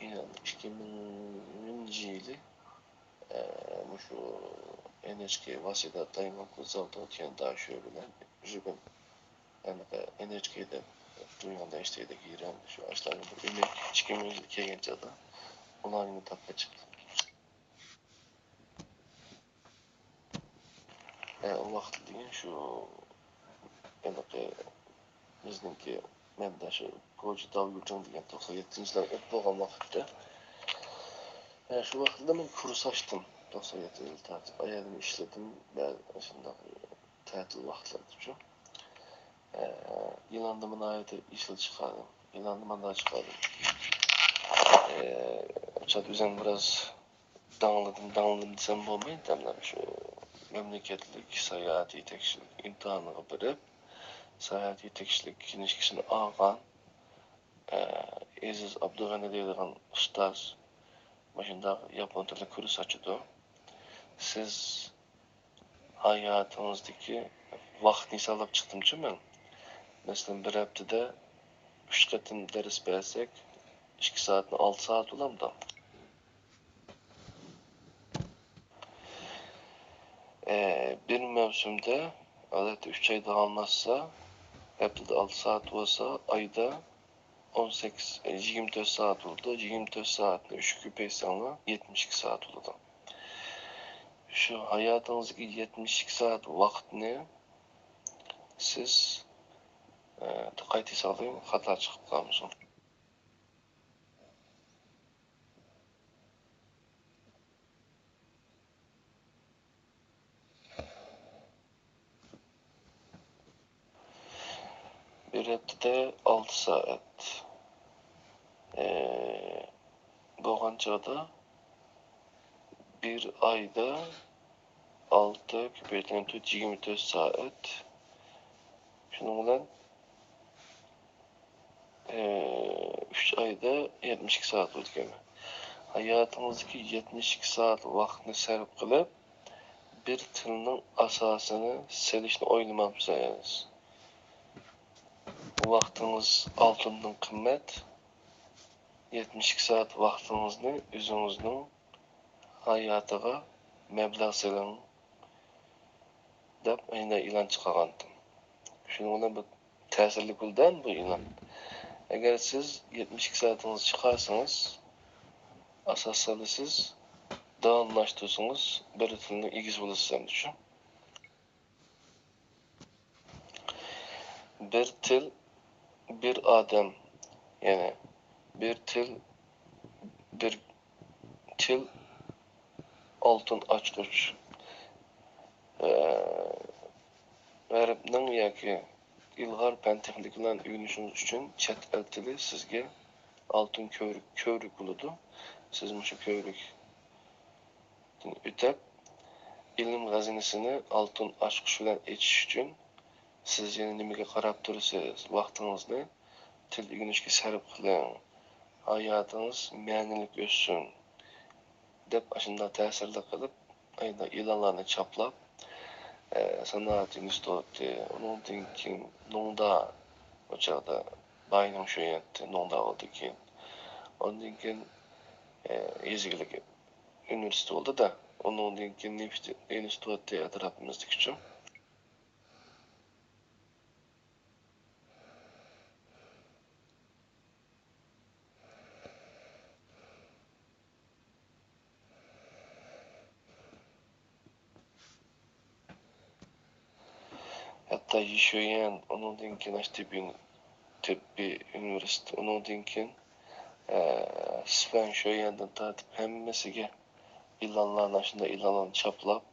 يەنە ئىككى مىڭىنچى يىلى، ئە، مۇشۇ ئېن ئېچ كەي ۋاسىدا دايمانكۇ زاۋۇتىغا كەلگەن داشۆ بىلەن ژۈبىن، يەنى ئېن ئېچ كەي دەپ، دۇنيادا ئىشلەيدىكەن، شۇ ئاشلارنىڭ بىر ئۆمەك ئىككى مىڭىنچى يىلى كەلگەن چاغدا ئۇلارنى تاغقا چىقتى. ئە، ئۇ ۋاقىتتا دېگەن شۇ ھېلىقى بىزنىڭكى، مەن شۇ كوجى داۋيۇجۇڭ دېگەن توقسان يەتتىنچى يىللار ئۆتۈپ بولغان ۋاقىتتا، ئە، شۇ ۋاقىتتا مەن كۇرس ئاچتىم. توقسان يەتتىنچى يىل تارتىپ ئايالىم ئىشلىدىم. مەن شۇنداق تەتىل ۋاقىتلىرىدىچۇ. ئە، ئېلاندا ناھايىتى ئېسىل چىقاردىم. ئېلاندا مانداق چىقاردىم. ئە، ئۇ چاغدا ئۆزۈم بىراز داڭلىدىم، داڭلىدىم دېسەم بولمايدۇ، دەملەر شۇ مەملىكەتلىك ساياھەت يېتەكچىلىك ئىمتىھانىغا بېرىپ، ساياھەت يېتەكچىلىك كىنىشكىسىنى ئالغان، ئە، ئېزىز ئابدۇغېنى دەيدىغان ئۇستاز مۇشۇنداق ياپون تىلى كۇرس ئاچىدۇ. سىز ھاياتىڭىزدىكى ۋاقىتنى ھېسابلاپ چىقتىمچۇ مەن. مەسىلەن، بىر ھەپتىدە ئۈچ قېتىم دەرس بەرسەك، ئىككى سائەتنى ئالتە سائەت بولامدۇ؟ ئە، بىر مەۋسۇمدە، ئادەتتە ئۈچ ئاي داۋاملاشسا، ھەپتىدە ئالتە سائەت بولسا، ئايدا ئون سەككىز، يىگىرمە تۆت سائەت بولىدۇ. يىگىرمە تۆت سائەتنى ئۈچكە كۆپەيتسەڭلار، يەتمىش ئىككى سائەت بولىدۇ. شۇ ھاياتىڭىزدىكى يەتمىش ئىككى سائەت ۋاقىتنى سىز، ئە، قايتا ھېسابلاڭ، خاتا چىقىپ قالمىسۇن. بىر ھەپتىدە ئالتە سائەت، ئى، بولغان چاغدا بىر ئايدا ئالتە كۆپەيتىلگەن تۆت، يىگىرمە تۆت سائەت. شۇنىڭ بىلەن ئۈچ ئايدا يەتمىش ئىككى سائەت بولىدىكەن. ھاياتىڭىزدىكى يەتمىش ئىككى سائەت ۋاقىتنى سەرپ قىلىپ، بىر تىلنىڭ ئاساسىنى سېلىشنى ئويلىمامسىز؟ ۋاقتىڭىز ئالتۇندىن قىممەت. يەتمىش ئىككى سائەت ۋاقتىڭىزنى ئۆزىڭىزنىڭ ھاياتىغا مەبلەغ سېلىڭ، دەپ ئەينە ئېلان چىقارغانتىم. شۇنىڭ بىلەن بۇ تەسىرلىك بولدى بۇ ئېلان. ئەگەر سىز يەتمىش ئىككى سائىتىڭىزنى چىقارسىڭىز، ئاساسەن سىز داۋاملاشتۇرسىڭىز، بىر تىلنىڭ ئىگىسى بولىسىز ئەمدى شۇ. بىر تىل، بىر ئادەم، يەنى بىر تىل، بىر تىل ئالتۇن ئاچقۇچ. ئە، غەربنىڭ ياكى ئىلغار پەن تېخنىكىلارنى ئۆگىنىشىڭىز ئۈچۈن چەت ئەل تىلى سىزگە ئالتۇن كۆۋرۈك، كۆۋرۈك بولىدۇ. سىز مۇشۇ كۆۋرۈك ئۆتەپ، ئىلىم خەزىنىسىنى ئالتۇن ئاچقۇچ بىلەن ئېچىش ئۈچۈن سىز يەنە نېمىگە قاراپ تۇرىسىز؟ ۋاقتىڭىزنى تىل ئۆگىنىشكە سەرپ قىلىڭ، ھاياتىڭىز مەنىلىك ئۆتسۇن، دەپ ئاشۇنداق تەسىرلىك قىلىپ، ئايدا ئېلانلارنى چاپلاپ، ئە، سانائەت ئىنستىتۇتى، ئۇنىڭدىن كېيىن نوڭدا، ئۇ چاغدا باينىڭ شۆيۈەنتى نوڭدا بولدى كېيىن. ئاندىن كېيىن، ئە، يېزا ئىگىلىكى ئۇنىۋېرسىتېتى بولدى-دە، ئۇنىڭدىن كېيىن نېفىت ئىنستىتۇتى ئەتراپىمىزدىكىچۇ. يىشۆيەن، ئۇنىڭدىن كېيىن ئاشۇ تېببىي، تېببىي ئۇنىۋېرسىتېت، ئۇنىڭدىن كېيىن، ئە، سىفەن شۆيەندىن تارتىپ ھەممىسىگە ئېلانلارنى، ئاشۇنداق ئېلانلارنى چاپلاپ،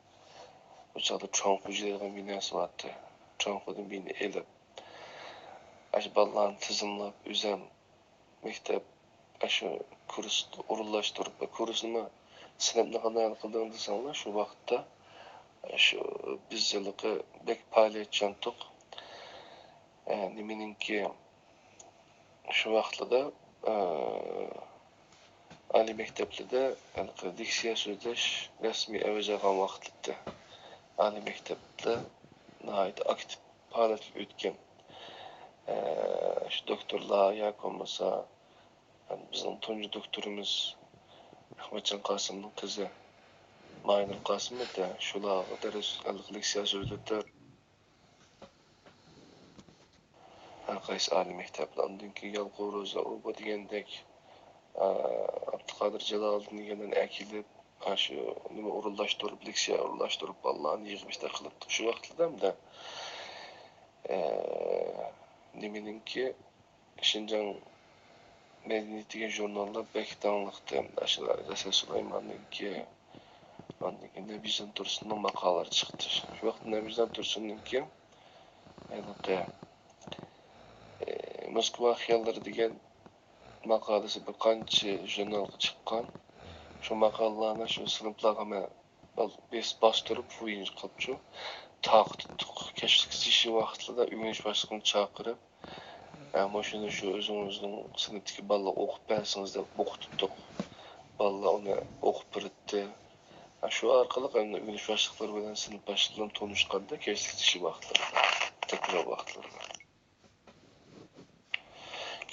ئۇ چاغدا چوڭخۇجى دەيدىغان بىناسى بارتى. چوڭخۇدىن بىنا ئېلىپ، ئاشۇ بالىلارنى تىزىملاپ، ئۆزەم مەكتەپ، ئاشۇ كۇرس ئورۇنلاشتۇرۇپ، كۇرسنىمۇ، سىنىپنى قانداق قىلدىڭ دېسەڭلار، شۇ ۋاقىتتا، شۇ بىز ھېلىقى بەك پائالىيەتچانتۇق. ئە، نېمىنىڭكى، شۇ ۋاقىتلىدا، ئە، ئالىي مەكتەپلىدە ھېلىقى لېكسىيە سۆزلەش رەسمىي ئەۋج ئالغان ۋاقىت ئىدى. ئالىي مەكتەپتە ناھايىتى ئاكتىپ پائالىيەتكە ئۆتكەن، ئە، شۇ دوكتورلار ياكى بولمىسا، بىزنىڭ تۇنجى دوكتورىمىز ئەخمەتجان قاسىمنىڭ قىزى ماينۇر قاسىم ئىدى. شۇلارغا دەرس، لېكسىيە سۆزلىتىپ، ھەر قايسى ئالىي مەكتەپلەر، ئاندىن كېيىن يالقۇن روزا، ئۇ بۇ دېگەندەك، ئابدۇقادىر جالالىدىن دېگەنلەرنى ئەكېلىپ، ئاشۇ نېمە ئورۇنلاشتۇرۇپ، لېكسىيە ئورۇنلاشتۇرۇپ، بالىلارنى يىغىپ ئىشتە قىلىپتۇق شۇ ۋاقىتلىدا ھەمدە. ئە، نېمىنىڭكى، شىنجاڭ مەدەنىيىتى دېگەن ژۇرناللار بەك داڭلىقتى. ئاشۇ رەسۇل سۇلايماننىڭكى، ئاندىن كېيىن نەبىجان تۇرسۇننىڭ ماقالىلىرى چىقتى. شۇ ۋاقىتتا نەبىجان تۇرسۇننىڭكى ھېلىقى، ئى، موسكۋا خىياللىرى دېگەن ماقالىسى بىر قانچە ژۇرنالغا چىققان. شۇ ماقالىلارنى شۇ سىنىپلارغا مەن بال-، بېسىپ باستۇرۇپ، بۇ يىل قىلىپچۇ، تارقىتىپ تۇتتۇق. كەچلىك زىشى ۋاقىتلىرىدا ئۆگىنىش باشلىقىنى چاقىرىپ، ھە، مۇشۇنى شۇ ئۆزىڭىزنىڭ سىنىپتىكى بالىلارغا ئوقۇپ بەرسىڭىز دەپ ئوقۇتۇپتۇق. بالىلار ئۇنى ئوقۇپ بېرەتتى. ھە، شۇ ئارقىلىق ئەمدى ئۆگىنىش باشلىقلىرى بىلەن سىنىپ باشلىقلىرى تونۇشقاندا، كەچلىك زىشى ۋاقىتلىرىدا، تەكرار ۋاقىتلىرىدا.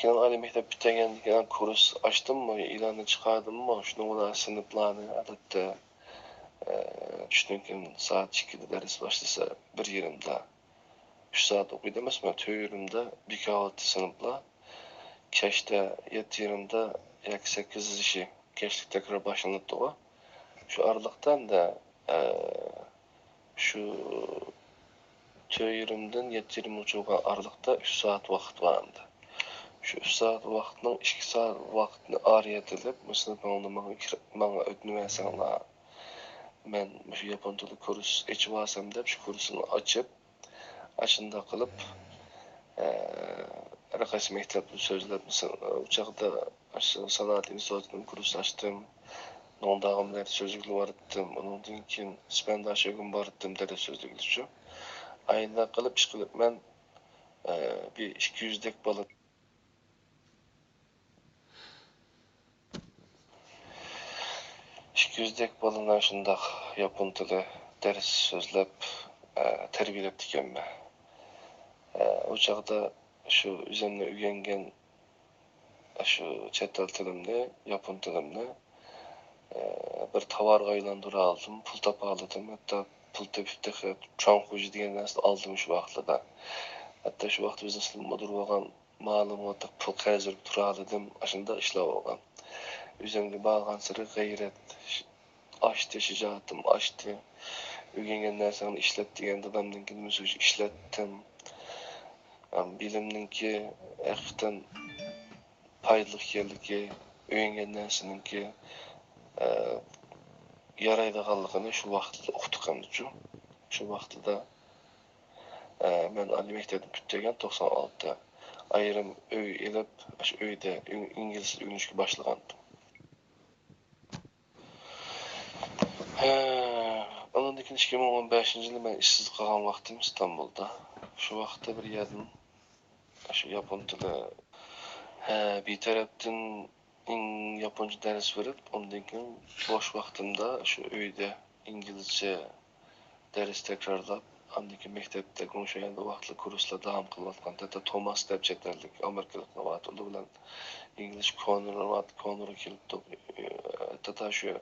كېيىن ئالىي مەكتەپ پۈتتۈرگەندىن كېيىن كۇرس ئاچتىممۇ، ئېلاننى چىقاردىممۇ، شۇنىڭ بىلەن سىنىپلارنى ئادەتتە، ئە، چۈشتىن كېيىن سائەت ئىككىدە دەرس باشلىسا، بىر يېرىمدا، ئۈچ سائەت ئوقۇيدۇ ئەمەسمۇ، تۆت يېرىمدا بىكارلىتى سىنىپلار. كەچتە يەتتە يېرىمدا ياكى سەككىز زىشى، كەچلىك تەكرار باشلىنىپتىغۇ. شۇ ئارىلىقتا ئەمدى، ئە، شۇ تۆت يېرىمدىن يەتتە يېرىمغىچە بولغان ئارىلىقتا ئۈچ سائەت ۋاقىت بار ئەمدى. شۇ ئۈچ سائەت ۋاقىتنىڭ ئىككى سائەت ۋاقتىنى ئارىيەت ئېلىپ، مۇشۇ سىنىپىڭلارنى ماڭا كىر-، ماڭا ئۆتۈنۈۋەرسەڭلار، مەن مۇشۇ ياپون تىلى كۇرس ئېچىۋالسام دەپ، شۇ كۇرسنى ئاچىپ، ئاشۇنداق قىلىپ، ئە، ھەر قايسى مەكتەپتە سۆزلەپ، مىسال، ئۇ چاغدا ئاشۇ سانائەت ئىنستىتۇتىدىن كۇرس ئاچتىم. نوڭداغا بىلەن سۆزلۈكلەر باراتتىم. ئۇنىڭدىن كېيىن سىپەنداشۆگىمۇ باراتتىم دەرس سۆزلىگۈچى. ئاينىدا قىلىپ، ئىشقىلىپ مەن، ئە، بىر ئىككى يۈزدەك بالا، ئىككى يۈزدەك بالىنى شۇنداق ياپون تىلى دەرس سۆزلەپ، ئە، تەربىيەلەپتىكەنمەن. ئە، ئۇ چاغدا شۇ ئۆزۈمنىڭ ئۆگەنگەن ئاشۇ چەت ئەل تىلىمنى، ياپون تىلىمنى، ئە، بىر تاۋارغا ئايلاندۇرالىدىم، پۇل تاپالىدىم. ھەتتا پۇل تېپىپ تېخى چوڭ خوجا دېگەن نەرسىنى ئالدىم شۇ ۋاقىتلاردا. ھەتتا شۇ ۋاقىت بىزنىڭ مۇدىر بولغان مالىمغا پۇل قەرز بېرىپ تۇرالىدىم. ئاشۇنداق ئىشلار بولغان. ئۆزۈمگە بارغانسېرى غەيرەت ئاشتى، شىجائىتىم ئاشتى. ئۆگەنگەن نەرسەڭنى ئىشلەت دېگەن دادامنىڭكى نېمىسى ئۈچۈن ئىشلەتتىم. بىلىمنىڭكى ھەقىقەتەن پايدىلىق ئىكەنلىكى، ئۆگەنگەن نەرسىنىڭكى، ئە، يارايدىغانلىقىنى شۇ ۋاقىتتا ئۇقتۇق ئەمدىچۇ. شۇ ۋاقتىدا، ئە، مەن ئالىي مەكتەپنى پۈتتۈرگەن توقسان ئالتە. ئايرىم ئۆي ئېلىپ، ئاشۇ ئۆيدە ئىن-، ئىنگلىز تىلى ئۆگىنىشكە باشلىغانىدىم. ھە، ئۇنىڭدىن كېيىن ئىككى مىڭ ئون بەشىنچى يىلى مەن ئىشسىز قالغان ۋاقتىم ئىستانبۇلدا. شۇ ۋاقىتتا بىر يەردىن شۇ ياپون تىلى، ھە، بىر تەرەپتىن ئىڭ-، ياپونچە دەرس بېرىپ، ئۇندىن كېيىن بوش ۋاقتىمدا شۇ ئۆيدە ئىنگلىزچە دەرس تەكرارلاپ، ئاندىن كېيىن مەكتەپتە گۇڭشيەندە ۋاقىتلىق كۇرسلار داۋام قىلىۋاتقان. ھەتتا توماس دەپ چەت ئەللىك ئامېرىكىلىقلار بار، ئۇلار بىلەن ئىنگلىزچە كونىرلار، كونىرغا كېلىپتۇق. ھەتتا شۇ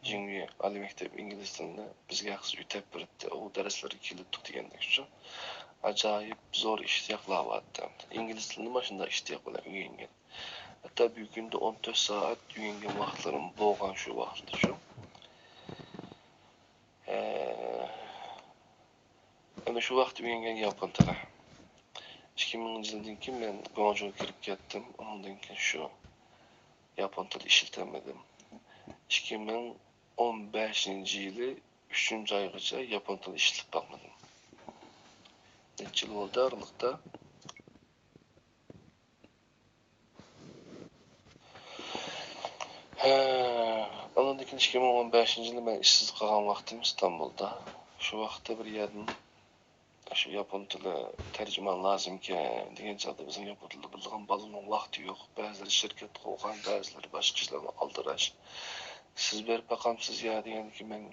جىڭيۈ ئالىي مەكتەپ ئىنگلىز تىلىنى بىزگە ھەقسىز ئۆتەپ بېرەتتى. ئۇ دەرسلەرگە كېلىتتۇق دېگەندەك شۇ. ئاجايىپ زور ئىشتىياقلار بارتتى. ئىنگلىز تىلىنى مانا شۇنداق ئىشتىياق بىلەن ئۆگەنگەن. ھەتتا بۈگۈن كۈندە ئون تۆت سائەت ئۆگەنگەن ۋاقىتلىرىم بولغان شۇ ۋاقىتتا شۇ. ئە، مانا شۇ ۋاقىتتا ئۆگەنگەن ياپون تىلى. ئىككى مىڭىنچى يىلدىن كېيىن مەن گۇاڭجۇغا كىرىپ كەتتىم. ئۇنىڭدىن كېيىن شۇ ياپون تىلى ئىشلىتەلمىدىم. ئىككى مىڭ ئون بەشىنچى يىلى ئۈچىنچى ئايغىچە ياپون تىلى ئىشلىتىپ باقمىدىم. نەچچە يىل بولدى ئارىلىقتا. ھە، ئاندىن كېيىن ئىككى مىڭ ئون بەشىنچى يىلى مەن ئىشسىز قالغان ۋاقتىم ئىستانبۇلدا. شۇ ۋاقىتتا بىر يەردىن شۇ ياپون تىلى تەرجىمان لازىمكەن دېگەن چاغدا، بىزنىڭ ياپون تىلىدا بىلىدىغان بالىنىڭ ۋاقتى يوق. بەزىلىرى شىركەت قۇرغان، بەزىلىرى باشقا ئىشلار بىلەن ئالدىراش. سىز بېرىپ باقامسىز يا دېگەندىكىن، مەن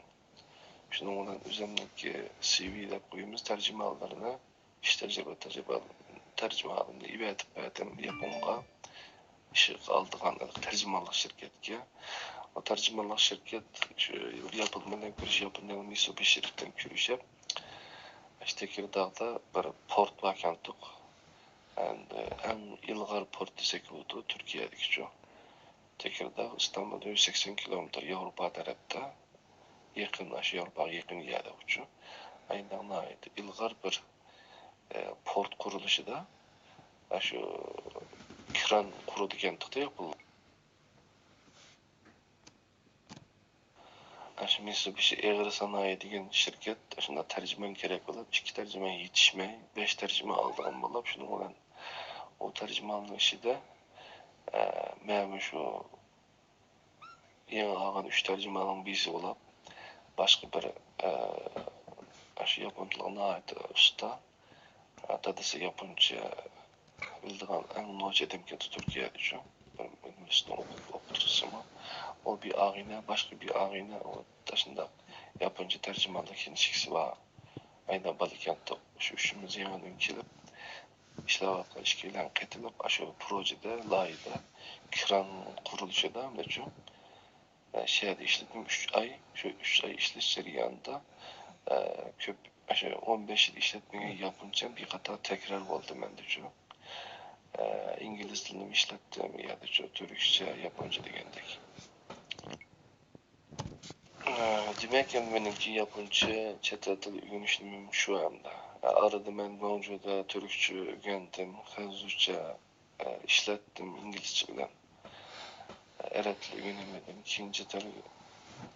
شۇنىڭ بىلەن ئۆزۈمنىڭكى سىۋى دەپ قويىمىز، تەرجىمانلىرىنى، ئىش تەجرىبە، تەجرىبە، تەرجىمىھالىمنى ئېۋەتىپ بەردىم ياپونغا. ئىشقا ئالىدىغان تەرجىمانلىق شىركەتكە. ئۇ تەرجىمانلىق شىركەت شۇ ياپون بىلەن كۆرۈشۈپ، ياپونىيەنىڭ مىتسۇبىشى شىركىتى بىلەن كۆرۈشۈپ، ئىشتە تېكىرداغدا بىر پورت باركەنتۇق. ئەمدى ئەڭ ئىلغار پورت دېسەك بولىدۇ، تۈركىيەدىكىچۇ. تېكىرداغ ئىستانبۇلدىن يۈز سەكسەن كىلومېتىر ياۋروپا تەرەپتە. يېقىن، ئاشۇ ياۋروپاغا يېقىن يەردە ئۇچۇ. ئايناق ناھايىتى ئىلغار بىر، ئە، پورت قۇرۇلۇشىدا، ئاشۇ كران قۇرىدىكەنتۇق-دە، بۇ. ئاشۇ مىتسۇبىشى ئېغىر سانائى دېگەن شىركەت، شۇنداق تەرجىمان كېرەك بولۇپ، ئىككى تەرجىمان يېتىشمەي، بەش تەرجىمان ئالىدىغان بولۇپ، شۇنىڭ بىلەن ئۇ تەرجىماننىڭ ئىچىدە، ئە، مەنمۇ شۇ يېڭى ئالغان ئۈچ تەرجىماننىڭ بىرسى بولۇپ، باشقا بىر، ئە، ئاشۇ ياپون تىلىغا ناھايىتى ئۇستا، ئە، دادىسى ياپونچە بىلىدىغان ئەڭ نوچى ئادەمكەن تۈركىيەدىچۇ. بىر ئۇنىۋېرسىتېتنىڭ ئوقۇ-، ئوقۇتقۇچىسىمۇ. ئۇ بىر ئاغىنە، باشقا بىر ئاغىنە، ئۇ ئاشۇنداق ياپونچە تەرجىمانلىق كىنىشكىسى بار. ئاينان بالىكەنتۇق. شۇ ئۈچىمىز يېڭىدىن كېلىپ، ئىشلەۋاتقان ئىككىيلەن قېتىلىپ، ئاشۇ پروژېدا، لايىھىدا، كران قۇرۇلۇشىدا، مەچۇ، ئە، شەھەردە ئىشلىدىم ئۈچ ئاي. شۇ ئۈچ ئاي ئىشلەش جەريانىدا، ئە، كۆپ، ئاشۇ ئون بەش يىل ئىشلەتمىگەن ياپونچەم بىر قاتار تەكرار بولدى مەندىچۇ. ئە، ئىنگلىز تىلىنىمۇ ئىشلەتتىم، يەردىچۇ تۈركچە، ياپونچە دېگەندەك. ئە، دېمەك، ئەمدى مېنىڭكى ياپونچە چەت ئەل تىلى ئۆگىنىش نېمىم شۇ ئەمدى. ئە، ئارىدا مەن گۇاڭجۇدا تۈركچە ئۆگەندىم، خەنزۇچە، ئە، ئىشلەتتىم ئىنگلىزچە بىلەن. ئە، ئەرەب تىلى ئۆگىنەلمىدىم. كېيىن چەت ئەل،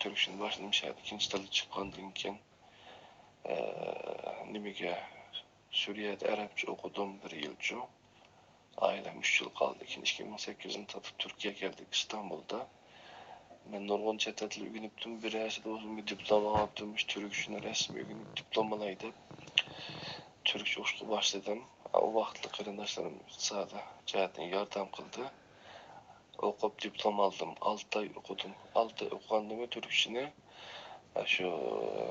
تۈركچىنى باشلىدىم شەھەردە، كېيىن چەت ئەلگە چىققاندىن كېيىن، ئە، نېمىگە، سۈرىيەدە ئەرەبچە ئوقۇدۇم بىر يىلچۇ. ئائىلەم ئۈچ يىل قالدى. كېيىن ئىككى مىڭ سەككىزىنچى يىلى تاپىپ تۈركىيەگە كەلدىك، ئىستانبۇلدا. مەن نۇرغۇن چەت ئەل تىلى ئۆگىنىپتىم. بىرەرسىدە بولسىمۇ بىر دىپلوم ئالغانتىم، مۇشۇ تۈركچىنى رەسمىي ئۆگىنىپ دىپلوم ئالاي دەپ. تۈركچە ئوقۇشقا باشلىدىم. ئۇ ۋاقىتلىق قېرىنداشلىرىم ئىقتىسادىي جەھەتتىن ياردەم قىلدى. ئوقۇپ دىپلوم ئالدىم. ئالتە ئاي ئوقۇدۇم. ئالتە ئاي ئوقۇغاندىن كېيىن تۈركچىنى، شۇ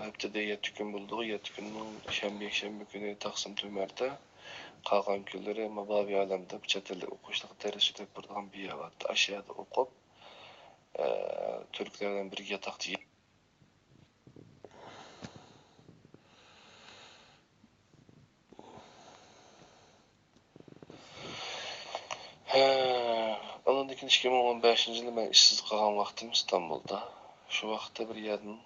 ھەپتىدە يەتتە كۈن بولىدىغۇ، يەتتە كۈننىڭ شەنبە، يەكشەنبە كۈنى تاقسىم تۆمۈردە، قالغان كۈنلىرى مابابى ئالەمدە چەت ئەلدە ئوقۇشلۇق دەرس ئۆتۈپ بېرىدىغان بىر يەر بارتتى. ئاشۇ يەردە ئوقۇپ، ئە، تۈركلەر بىلەن بىرگە ياتاقتا يەپ، ھە، ئاندىن كېيىن ئىككى مىڭ ئون بەشىنچى يىلى مەن ئىشسىز قالغان ۋاقتىم ئىستانبۇلدا. شۇ ۋاقىتتا بىر يەردىن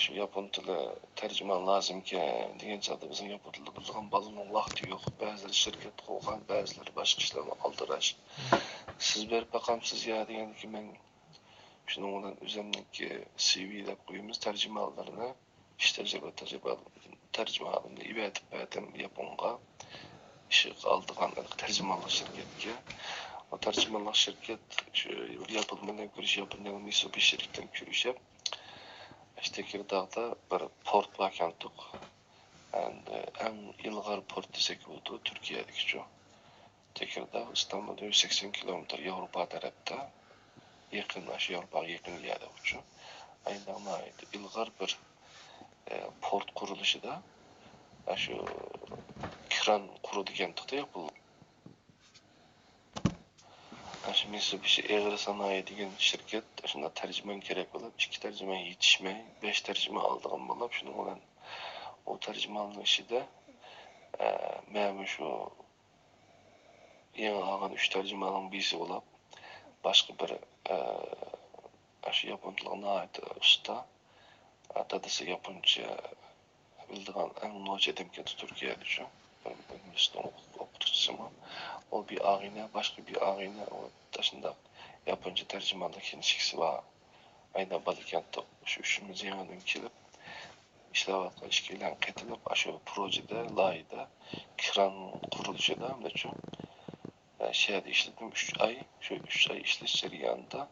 شۇ ياپون تىلى تەرجىمان لازىمكەن دېگەن چاغدا، بىزنىڭ ياپون تىلىدا بىلىدىغان بالىنىڭ ۋاقتى يوق. بەزىلىرى شىركەت قۇرغان، بەزىلىرى باشقا ئىشلار بىلەن ئالدىراش. سىز بېرىپ باقامسىز يا دېگەندىكىن، مەن شۇنىڭ بىلەن ئۆزۈمنىڭكى سىۋى دەپ قويىمىز، تەرجىمانلىرىنى، ئىش تەجرىبە، تەجرىبە، تەرجىمانلىرىنى ئېۋەتىپ بەردىم ياپونغا. ئىشقا ئالىدىغان تەرجىمانلىق شىركەتكە. ئۇ تەرجىمانلىق شىركەت شۇ ياپون بىلەن كۆرۈشۈپ، ياپونىيەنىڭ مىتسۇبىشى شىركىتى بىلەن كۆرۈشۈپ، ئىشتە تېكىرداغدا بىر پورت باركەنتۇق. ئەمدى ئەڭ ئىلغار پورت دېسەك بولىدۇ، تۈركىيەدىكىچۇ. تېكىرداغ ئىستانبۇلدىن يۈز سەكسەن كىلومېتىر ياۋروپا تەرەپتە. يېقىن، ئاشۇ ياۋروپاغا يېقىن يەردە ئۇچۇ. ئايناق ناھايىتى ئىلغار بىر، ئە، پورت قۇرۇلۇشىدا، ئاشۇ كران قۇرىدىكەنتۇق-دە، بۇ. ئاشۇ مىتسۇبىشى ئېغىر سانائى دېگەن شىركەت، شۇنداق تەرجىمان كېرەك بولۇپ، ئىككى تەرجىمان يېتىشمەي، بەش تەرجىمان ئالىدىغان بولۇپ، شۇنىڭ بىلەن ئۇ تەرجىماننىڭ ئىچىدە، ئە، مەنمۇ شۇ يېڭى ئالغان ئۈچ تەرجىماننىڭ بىرسى بولۇپ، باشقا بىر، ئە، ئاشۇ ياپون تىلىغا ناھايىتى ئۇستا، ئە، دادىسى ياپونچە بىلىدىغان ئەڭ نوچى ئادەمكەن تۈركىيەدىچۇ. بىر ئۇنىۋېرسىتېتنىڭ ئوقۇتقۇچىسىمۇ. ئۇ بىر ئاغىنە، باشقا بىر ئاغىنە، ئۇ ئاشۇنداق ياپونچە تەرجىمانلىق كىنىشكىسى بار. ئايدا بالىكەنتتە شۇ ئۈچىمىز يېڭىدىن كېلىپ، ئىشلەۋاتقان ئىككىيلەن قېتىلىپ، ئاشۇ پروژېدا، لايىھەدە، كران قۇرۇلۇشىدا، ئەمدىچۇ، شۇ يەردە ئىشلىدىم ئۈچ ئاي. شۇ ئۈچ ئاي ئىشلەش جەريانىدا،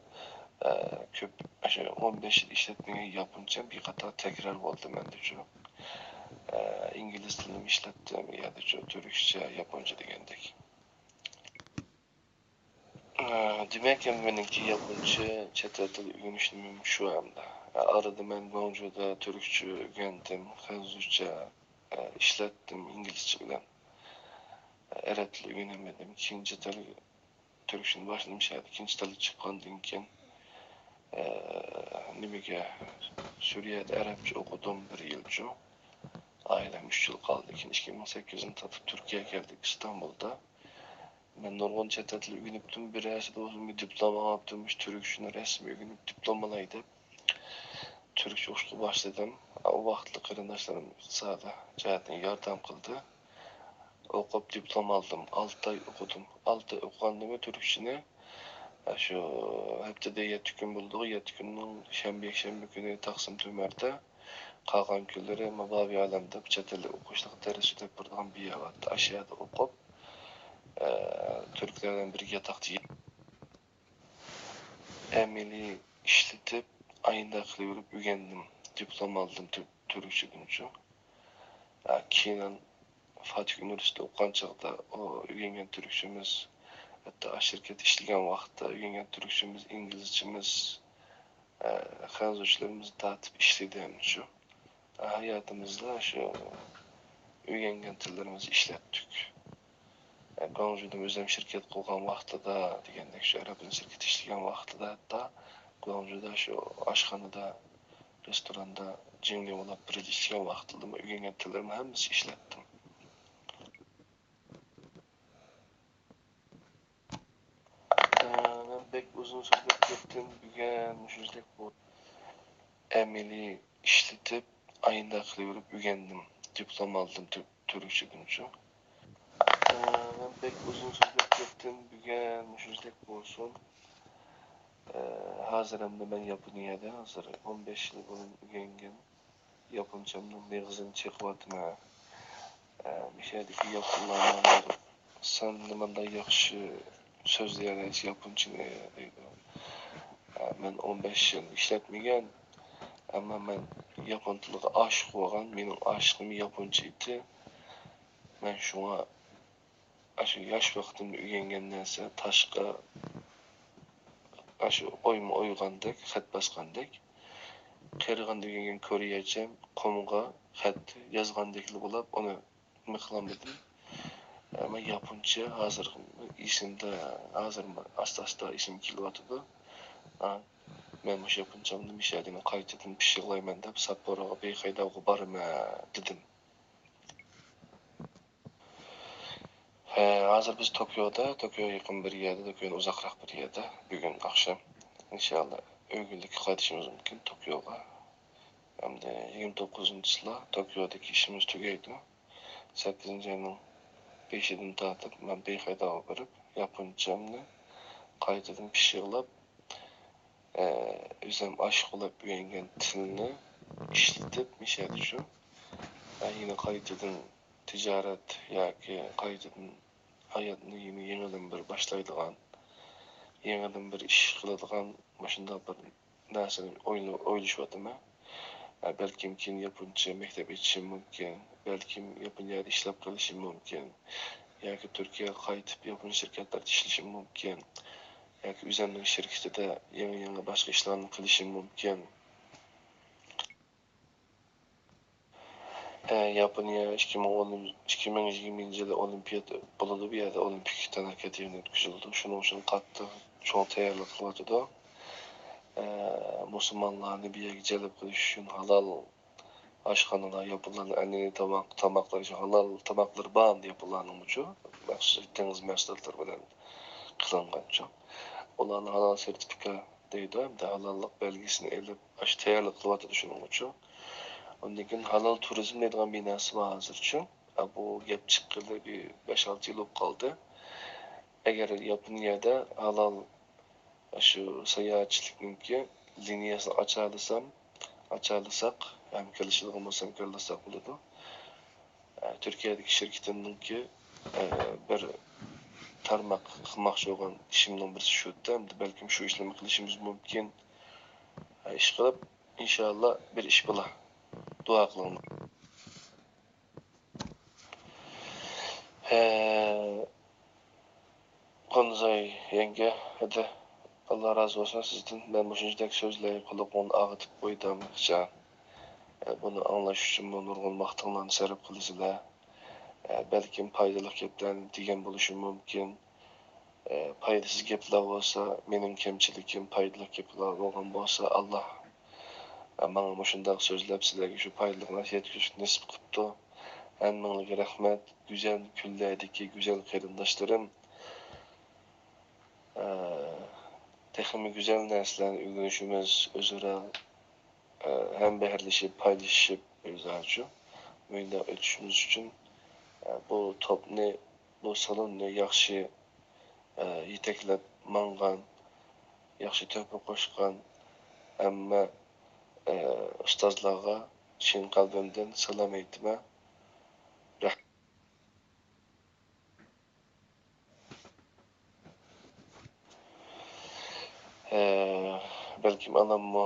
كۆپ، شۇ ئون بەش يىل ئىشلەتمىگەن ياپونچەم بىر قاتار تەكرار بولدى مەندىچۇ. ئىنگلىز تىلىنىمۇ ئىشلەتتىم، يەردىچۇ، تۈركچە، ياپونچە دېگەندەك. ئە، دېمەك، مېنىڭكى ياپونچە چەت ئەل تىلى ئۆگىنىش نېمىم شۇ ئەمدى. ئە، ئارىدا مەن گۇاڭجۇدا تۈركچە ئۆگەندىم، خەنزۇچە، ئە، ئىشلەتتىم، ئىنگلىزچە بىلەن. ئە، ئەرەب تىلى ئۆگىنەلمىدىم. كېيىن چەت ئەل تۈركچىنى باشلىدىم شەھەردە. ئىككىنچى تىلى چىققاندىن كېيىن، ئە، نېمىگە، سۈرىيەدە ئەرەبچە ئوقۇدۇم بىر يىلچۇ. ئائىلەم ئۈچ يىل قالدى. كېيىن ئىككى مىڭ سەككىزدىن تارتىپ تۈركىيەگە كەلدۇق، ئىستانبۇلدا. مەن نۇرغۇن چەت ئەل تىلى ئۆگىنىپتىم. بىرەرسىدە بولسىمۇ بىر دىپلوم ئاپتىم، مۇشۇ تۈركچىنى رەسمىي ئۆگىنىپ دىپلوم ئالاي دەپ تۈركچە ئوقۇشقا باشلىدىم. ئۇ ۋاقىتلىق قېرىنداشلىرىم ئىقتىسادىي جەھەتتىن ياردەم قىلدى. ئوقۇپ دىپلوم ئالدىم. ئالتە ئاي ئوقۇدۇم. ئالتە ئاي ئوقۇغاندىمۇ تۈركچىنى، شۇ ھەپتىدە يەتتە كۈن بولىدىغۇ، يەتتە كۈننىڭ شەنبە، يەكشەنبە كۈنى تاقسىم تۆمەردە، قالغان كۈنلىرى مابابى ئالەمدە چەت ئەلدە ئوقۇشلۇق دەرس ئۆتۈپ بېرىدىغان بىر يەر بار. ئاشۇ يەردە ئوقۇپ، ئە، تۈركلەر بىلەن بىرگە ياتاقتا يەپ، ئەمەلىي ئىشلىتىپ، ئاينىدا قىلىۋېرىپ ئۆگەندىم. دىپلوم ئالدىم تۈر-، تۈركچىدىنچۇ. ئە، كېيىن فاتىھ ئۇنىۋېرسىتېتتا ئوقۇغان چاغدا ئۇ ئۆگەنگەن تۈركچىمىز، ھەتتا شىركەتتە ئىشلىگەن ۋاقىتتا ئۆگەنگەن تۈركچىمىز، ئىنگلىزچىمىز، ئە، خەنزۇچىلىرىمىز تارتىپ ئىشلىدى ھەمدىچۇ. ھاياتىمىزدا شۇ ئۆگەنگەن تىللىرىمىزنى ئىشلەتتۇق. گۇاڭجۇدا ئۆزۈم شىركەت قۇرغان ۋاقتىدا دېگەندەك، شۇ ئەرەبنىڭ شىركىتى ئىشلىگەن ۋاقتىدا، ھەتتا گۇاڭجۇدا شۇ ئاشخانىدا، رېستوراندا جىڭلى بولاپ بىرگە ئىشلىگەن ۋاقتىدىمۇ ئۆگەنگەن تىللىرىمنى ھەممىسى ئىشلەتتىم. ئە، مەن بەك ئۇزۇن سۆزلەپ كەتتىم. بۈگۈن مۇشۇندەك بۇ ئەمەلىي ئىشلىتىپ، ئاينىدا قىلىۋېرىپ ئۆگەندىم. دىپلوم ئالدىم تۈر-، تۈركچىدىنچۇ. ئە، مەن بەك ئۇزۇن سۆزلەپ كەتتىم. بۈگۈن مۇشۇندەك بولسۇن. ئە، ھازىر ئەمدى مەن ياپونىيەدە، ھازىر ئون بەش يىل بۇرۇن ئۆگەنگەن ياپونچامنىڭ مېغىزىنى چېقىۋاتىمەن. ئە، مۇشۇ يەردىكى ياپونلارمۇ ھازىر، «سەن نېمانداق ياخشى سۆزلىيەلەيسەن ياپونچىنى» دەيدۇ. ئە، مەن ئون بەش يىل ئىشلەتمىگەن، ئەمما مەن ياپون تىلىغا ئاشىق بولغان، مېنىڭ ئاشىقىم ياپونچە ئىدى. مەن شۇڭا ئاشۇ ياش ۋاقتىمدا ئۆگەنگەن نەرسە تاشقا ئاشۇ ئويما ئويغاندەك، خەت باسقاندەك. قېرىغاندا ئۆگەنگەن كورېيەچەم قۇمغا خەت يازغاندەكلا بولاپ، ئۇنى نېمە قىلالمىدىم. ئەمما ياپونچە ھازىر ئېسىمدە، ھازىر ئاستا-ئاستا ئېسىمگە كېلىۋاتىدۇ. ئا، مەن مۇشۇ ياپونچامنى مۇشۇ يەردىن قايتىدىن پىششىقلايمەن دەپ، ساپپوروغا بېيخەيداۋغا بارىمەن دېدىم. ھە، ھازىر بىز توكيودا، توكيوغا يېقىن بىر يەردە، توكيودىن ئۇزاقراق بىر يەردە. بۈگۈن ئاخشام، ئىنشائاللا، ئۆگۈنلۈككە قايتىشىمىز مۇمكىن توكيوغا. ئەمدى يىگىرمە توققۇزىنچى چىسلا توكيودىكى ئىشىمىز تۈگەيدۇ. سەككىزىنچى ئاينىڭ بەشىدىن تارتىپ مەن بېيخەيداۋغا بېرىپ، ياپونچامنى قايتىدىن پىششىقلاپ، ئە، ئۆزۈم ئاشىق بولۇپ ئۆگەنگەن تىلنى ئىشلىتىپ، مۇشۇ يەردىچۇ، ئە، يەنە قايتىدىن تىجارەت ياكى قايتىدىن ھاياتنى يەنە يېڭىدىن بىر باشلايدىغان، يېڭىدىن بىر ئىش قىلىدىغان مۇشۇنداق بىر نەرسىنى ئويلا-، ئويلىشىۋاتىمەن. ئە، بەلكىم كېيىن ياپونچە مەكتەپ ئېچىشىم مۇمكىن، بەلكىم ياپونىيەدە ئىشلەپ قېلىشىم مۇمكىن، ياكى تۈركىيەگە قايتىپ ياپون شىركەتلەردە ئىشلىشىم مۇمكىن، ياكى ئۆزۈمنىڭ شىركىتىدە يېڭى-يېڭى باشقا ئىشلارنى قىلىشىم مۇمكىن. ئە، ياپونىيە ئىككى مىڭ ئون، ئىككى مىڭ يىگىرمىنچى يىلى ئولىمپىيات بولىدۇ، بۇ يەردە ئولىمپىك تەنھەرىكەت يىغىنى ئۆتكۈزۈلىدۇ. شۇنىڭ ئۈچۈن قاتتىق چوڭ تەييارلىق قىلىۋاتىدۇ. ئە، مۇسۇلمانلارنى بۇ يەرگە جەلپ قىلىش ئۈچۈن ھالال ئاشخانىلار، ياپونلارنىڭ ئەنئەنىۋى تاماق، تاماقلىرى، ھالال تاماقلىرى بار ئەمدى ياپونلارنىڭمۇچۇ. مەخسۇس دېڭىز مەھسۇلاتلىرى بىلەن قىلىنغانچۇ. ئۇلارنىڭ ھالال سېرتىفىكات دەيدۇ، ھەمدە ھالاللىق بەلگىسىنى ئېلىپ، ئاشۇ تەييارلىق قىلىۋاتىدۇ شۇنىڭغىچۇ. ئۇندىن كېيىن ھالال تۇرىزم دەيدىغان بىناسى بار ھازىرچۇ. ئە، بۇ گەپ چىققىلى بىر بەش-ئالتە يىل بولۇپ قالدى. ئەگەر ياپونىيەدە ھالال شۇ ساياھەتچىلىكنىڭكى لىنىيەسىنى ئاچالىسام، ئاچالىساق، ھەمكارلىشىدىغان بولسا ھەمكارلاشساق بولىدۇ. ئە، تۈركىيەدىكى شىركىتىمنىڭكى، ئە، بىر تارماق قىلماقچى بولغان ئىشىمنىڭ بىرسى شۇ. ئەمدى بەلكىم شۇ ئىشلارنى قىلىشىمىز مۇمكىن. ئە، ئىشقىلىپ، ئىنشاللا بىر ئىش بولا. دۇئا قىلىڭلار. ھە، قونزاي يەڭگە، ھەدە، ئاللا رازى بولسۇن سىزدىن. مەن مۇشۇنچىدەك سۆزلەي قۇلىقىڭنى ئاغىتىپ قويدۇم، ئىخچان. ئە، بۇنى ئاڭلاش ئۈچۈنمۇ نۇرغۇن ۋاقتىڭلارنى سەرپ قىلىسىلەر. ئە، بەلكىم پايدىلىق گەپلەرنى دېگەن بولۇشۇم مۇمكىن. ئە، پايدىسىز گەپلەر بولسا، مېنىڭ كەمچىلىكىم، پايدىلىق گەپلەر بولغان بولسا، ئاللا، ئە، ماڭا مۇشۇنداق سۆزلەپ، سىلەرگە شۇ پايدىلىق نەرسە يەتكۈزۈشنى نېسىپ قىپتۇ. ھەممىڭلارغا رەھمەت. گۈزەل كۈنلەردىكى گۈزەل قېرىنداشلىرىم. ئە، تېخىمۇ گۈزەل نەرسىلەرنى ئۆگىنىشىمىز، ئۆزئارا، ئە، ھەمبەھىرلىشىپ، پايدىلىشىپ، ئۆزئارىچۇ مۇنداق ئۆتۈشىمىز ئۈچۈن، ئە، بۇ توپنى، بۇ سالوننى ياخشى، ئە، يېتەكلەپ ماڭغان، ياخشى تۆھپە قوشقان ھەممە، ئە، ئۇستازلارغا چىن قەلبىمدىن سالام ئېيتىمەن. رەھمەت. ھە، بەلكىم ئاناممۇ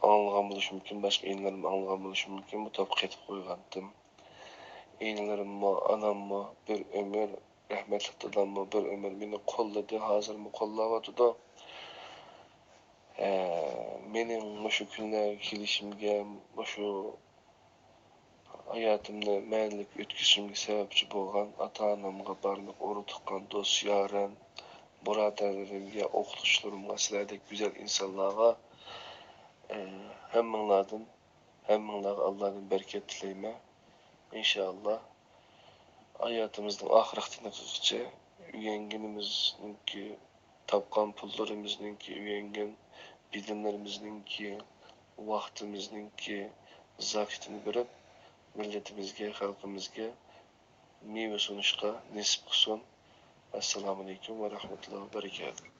ئاڭلىغان بولۇشى مۇمكىن، باشقا ئىنىلىرىممۇ ئاڭلىغان بولۇشى مۇمكىن، بۇ توپقا قېتىپ قويغانتىم. ئىنىلىرىممۇ، ئاناممۇ بىر ئۆمۈر، رەھمەتلىك داداممۇ بىر ئۆمۈر مېنى قوللىدى، ھازىرمۇ قوللاۋاتىدۇ. ھە، مېنىڭ مۇشۇ كۈنلەرگە كېلىشىمگە، مۇشۇ ھاياتىمنى مەنىلىك ئۆتكۈزۈشۈمگە سەۋەبچى بولغان ئاتا-ئانامغا، بارلىق ئۇرۇق-تۇغقان، دوست-يارىم، بۇرادەرلىرىمگە، ئوقۇتقۇچىلىرىمغا، سىلەردەك گۈزەل ئىنسانلارغا، ئە، ھەممىڭلاردىن، ھەممىڭلارغا ئاللادىن بەرىكەت تىلەيمەن. ئىنشائاللا، ھاياتىمىزنىڭ ئاخىرقى تىنىقىغىچە ئۆگەنگىنىمىزنىڭكى، تاپقان پۇللىرىمىزنىڭكى، ئۆگەنگەن بىلىملىرىمىزنىڭكى، ۋاقتىمىزنىڭكى زاكىتىنى بېرىپ، مىللىتىمىزگە، خەلقىمىزگە مېۋە سۇنۇشقا نېسىپ قىلسۇن. ئەسسالامۇئەلەيكۇم ۋە رەھمەتۇللاھى ۋە بەرىكاتۇھ.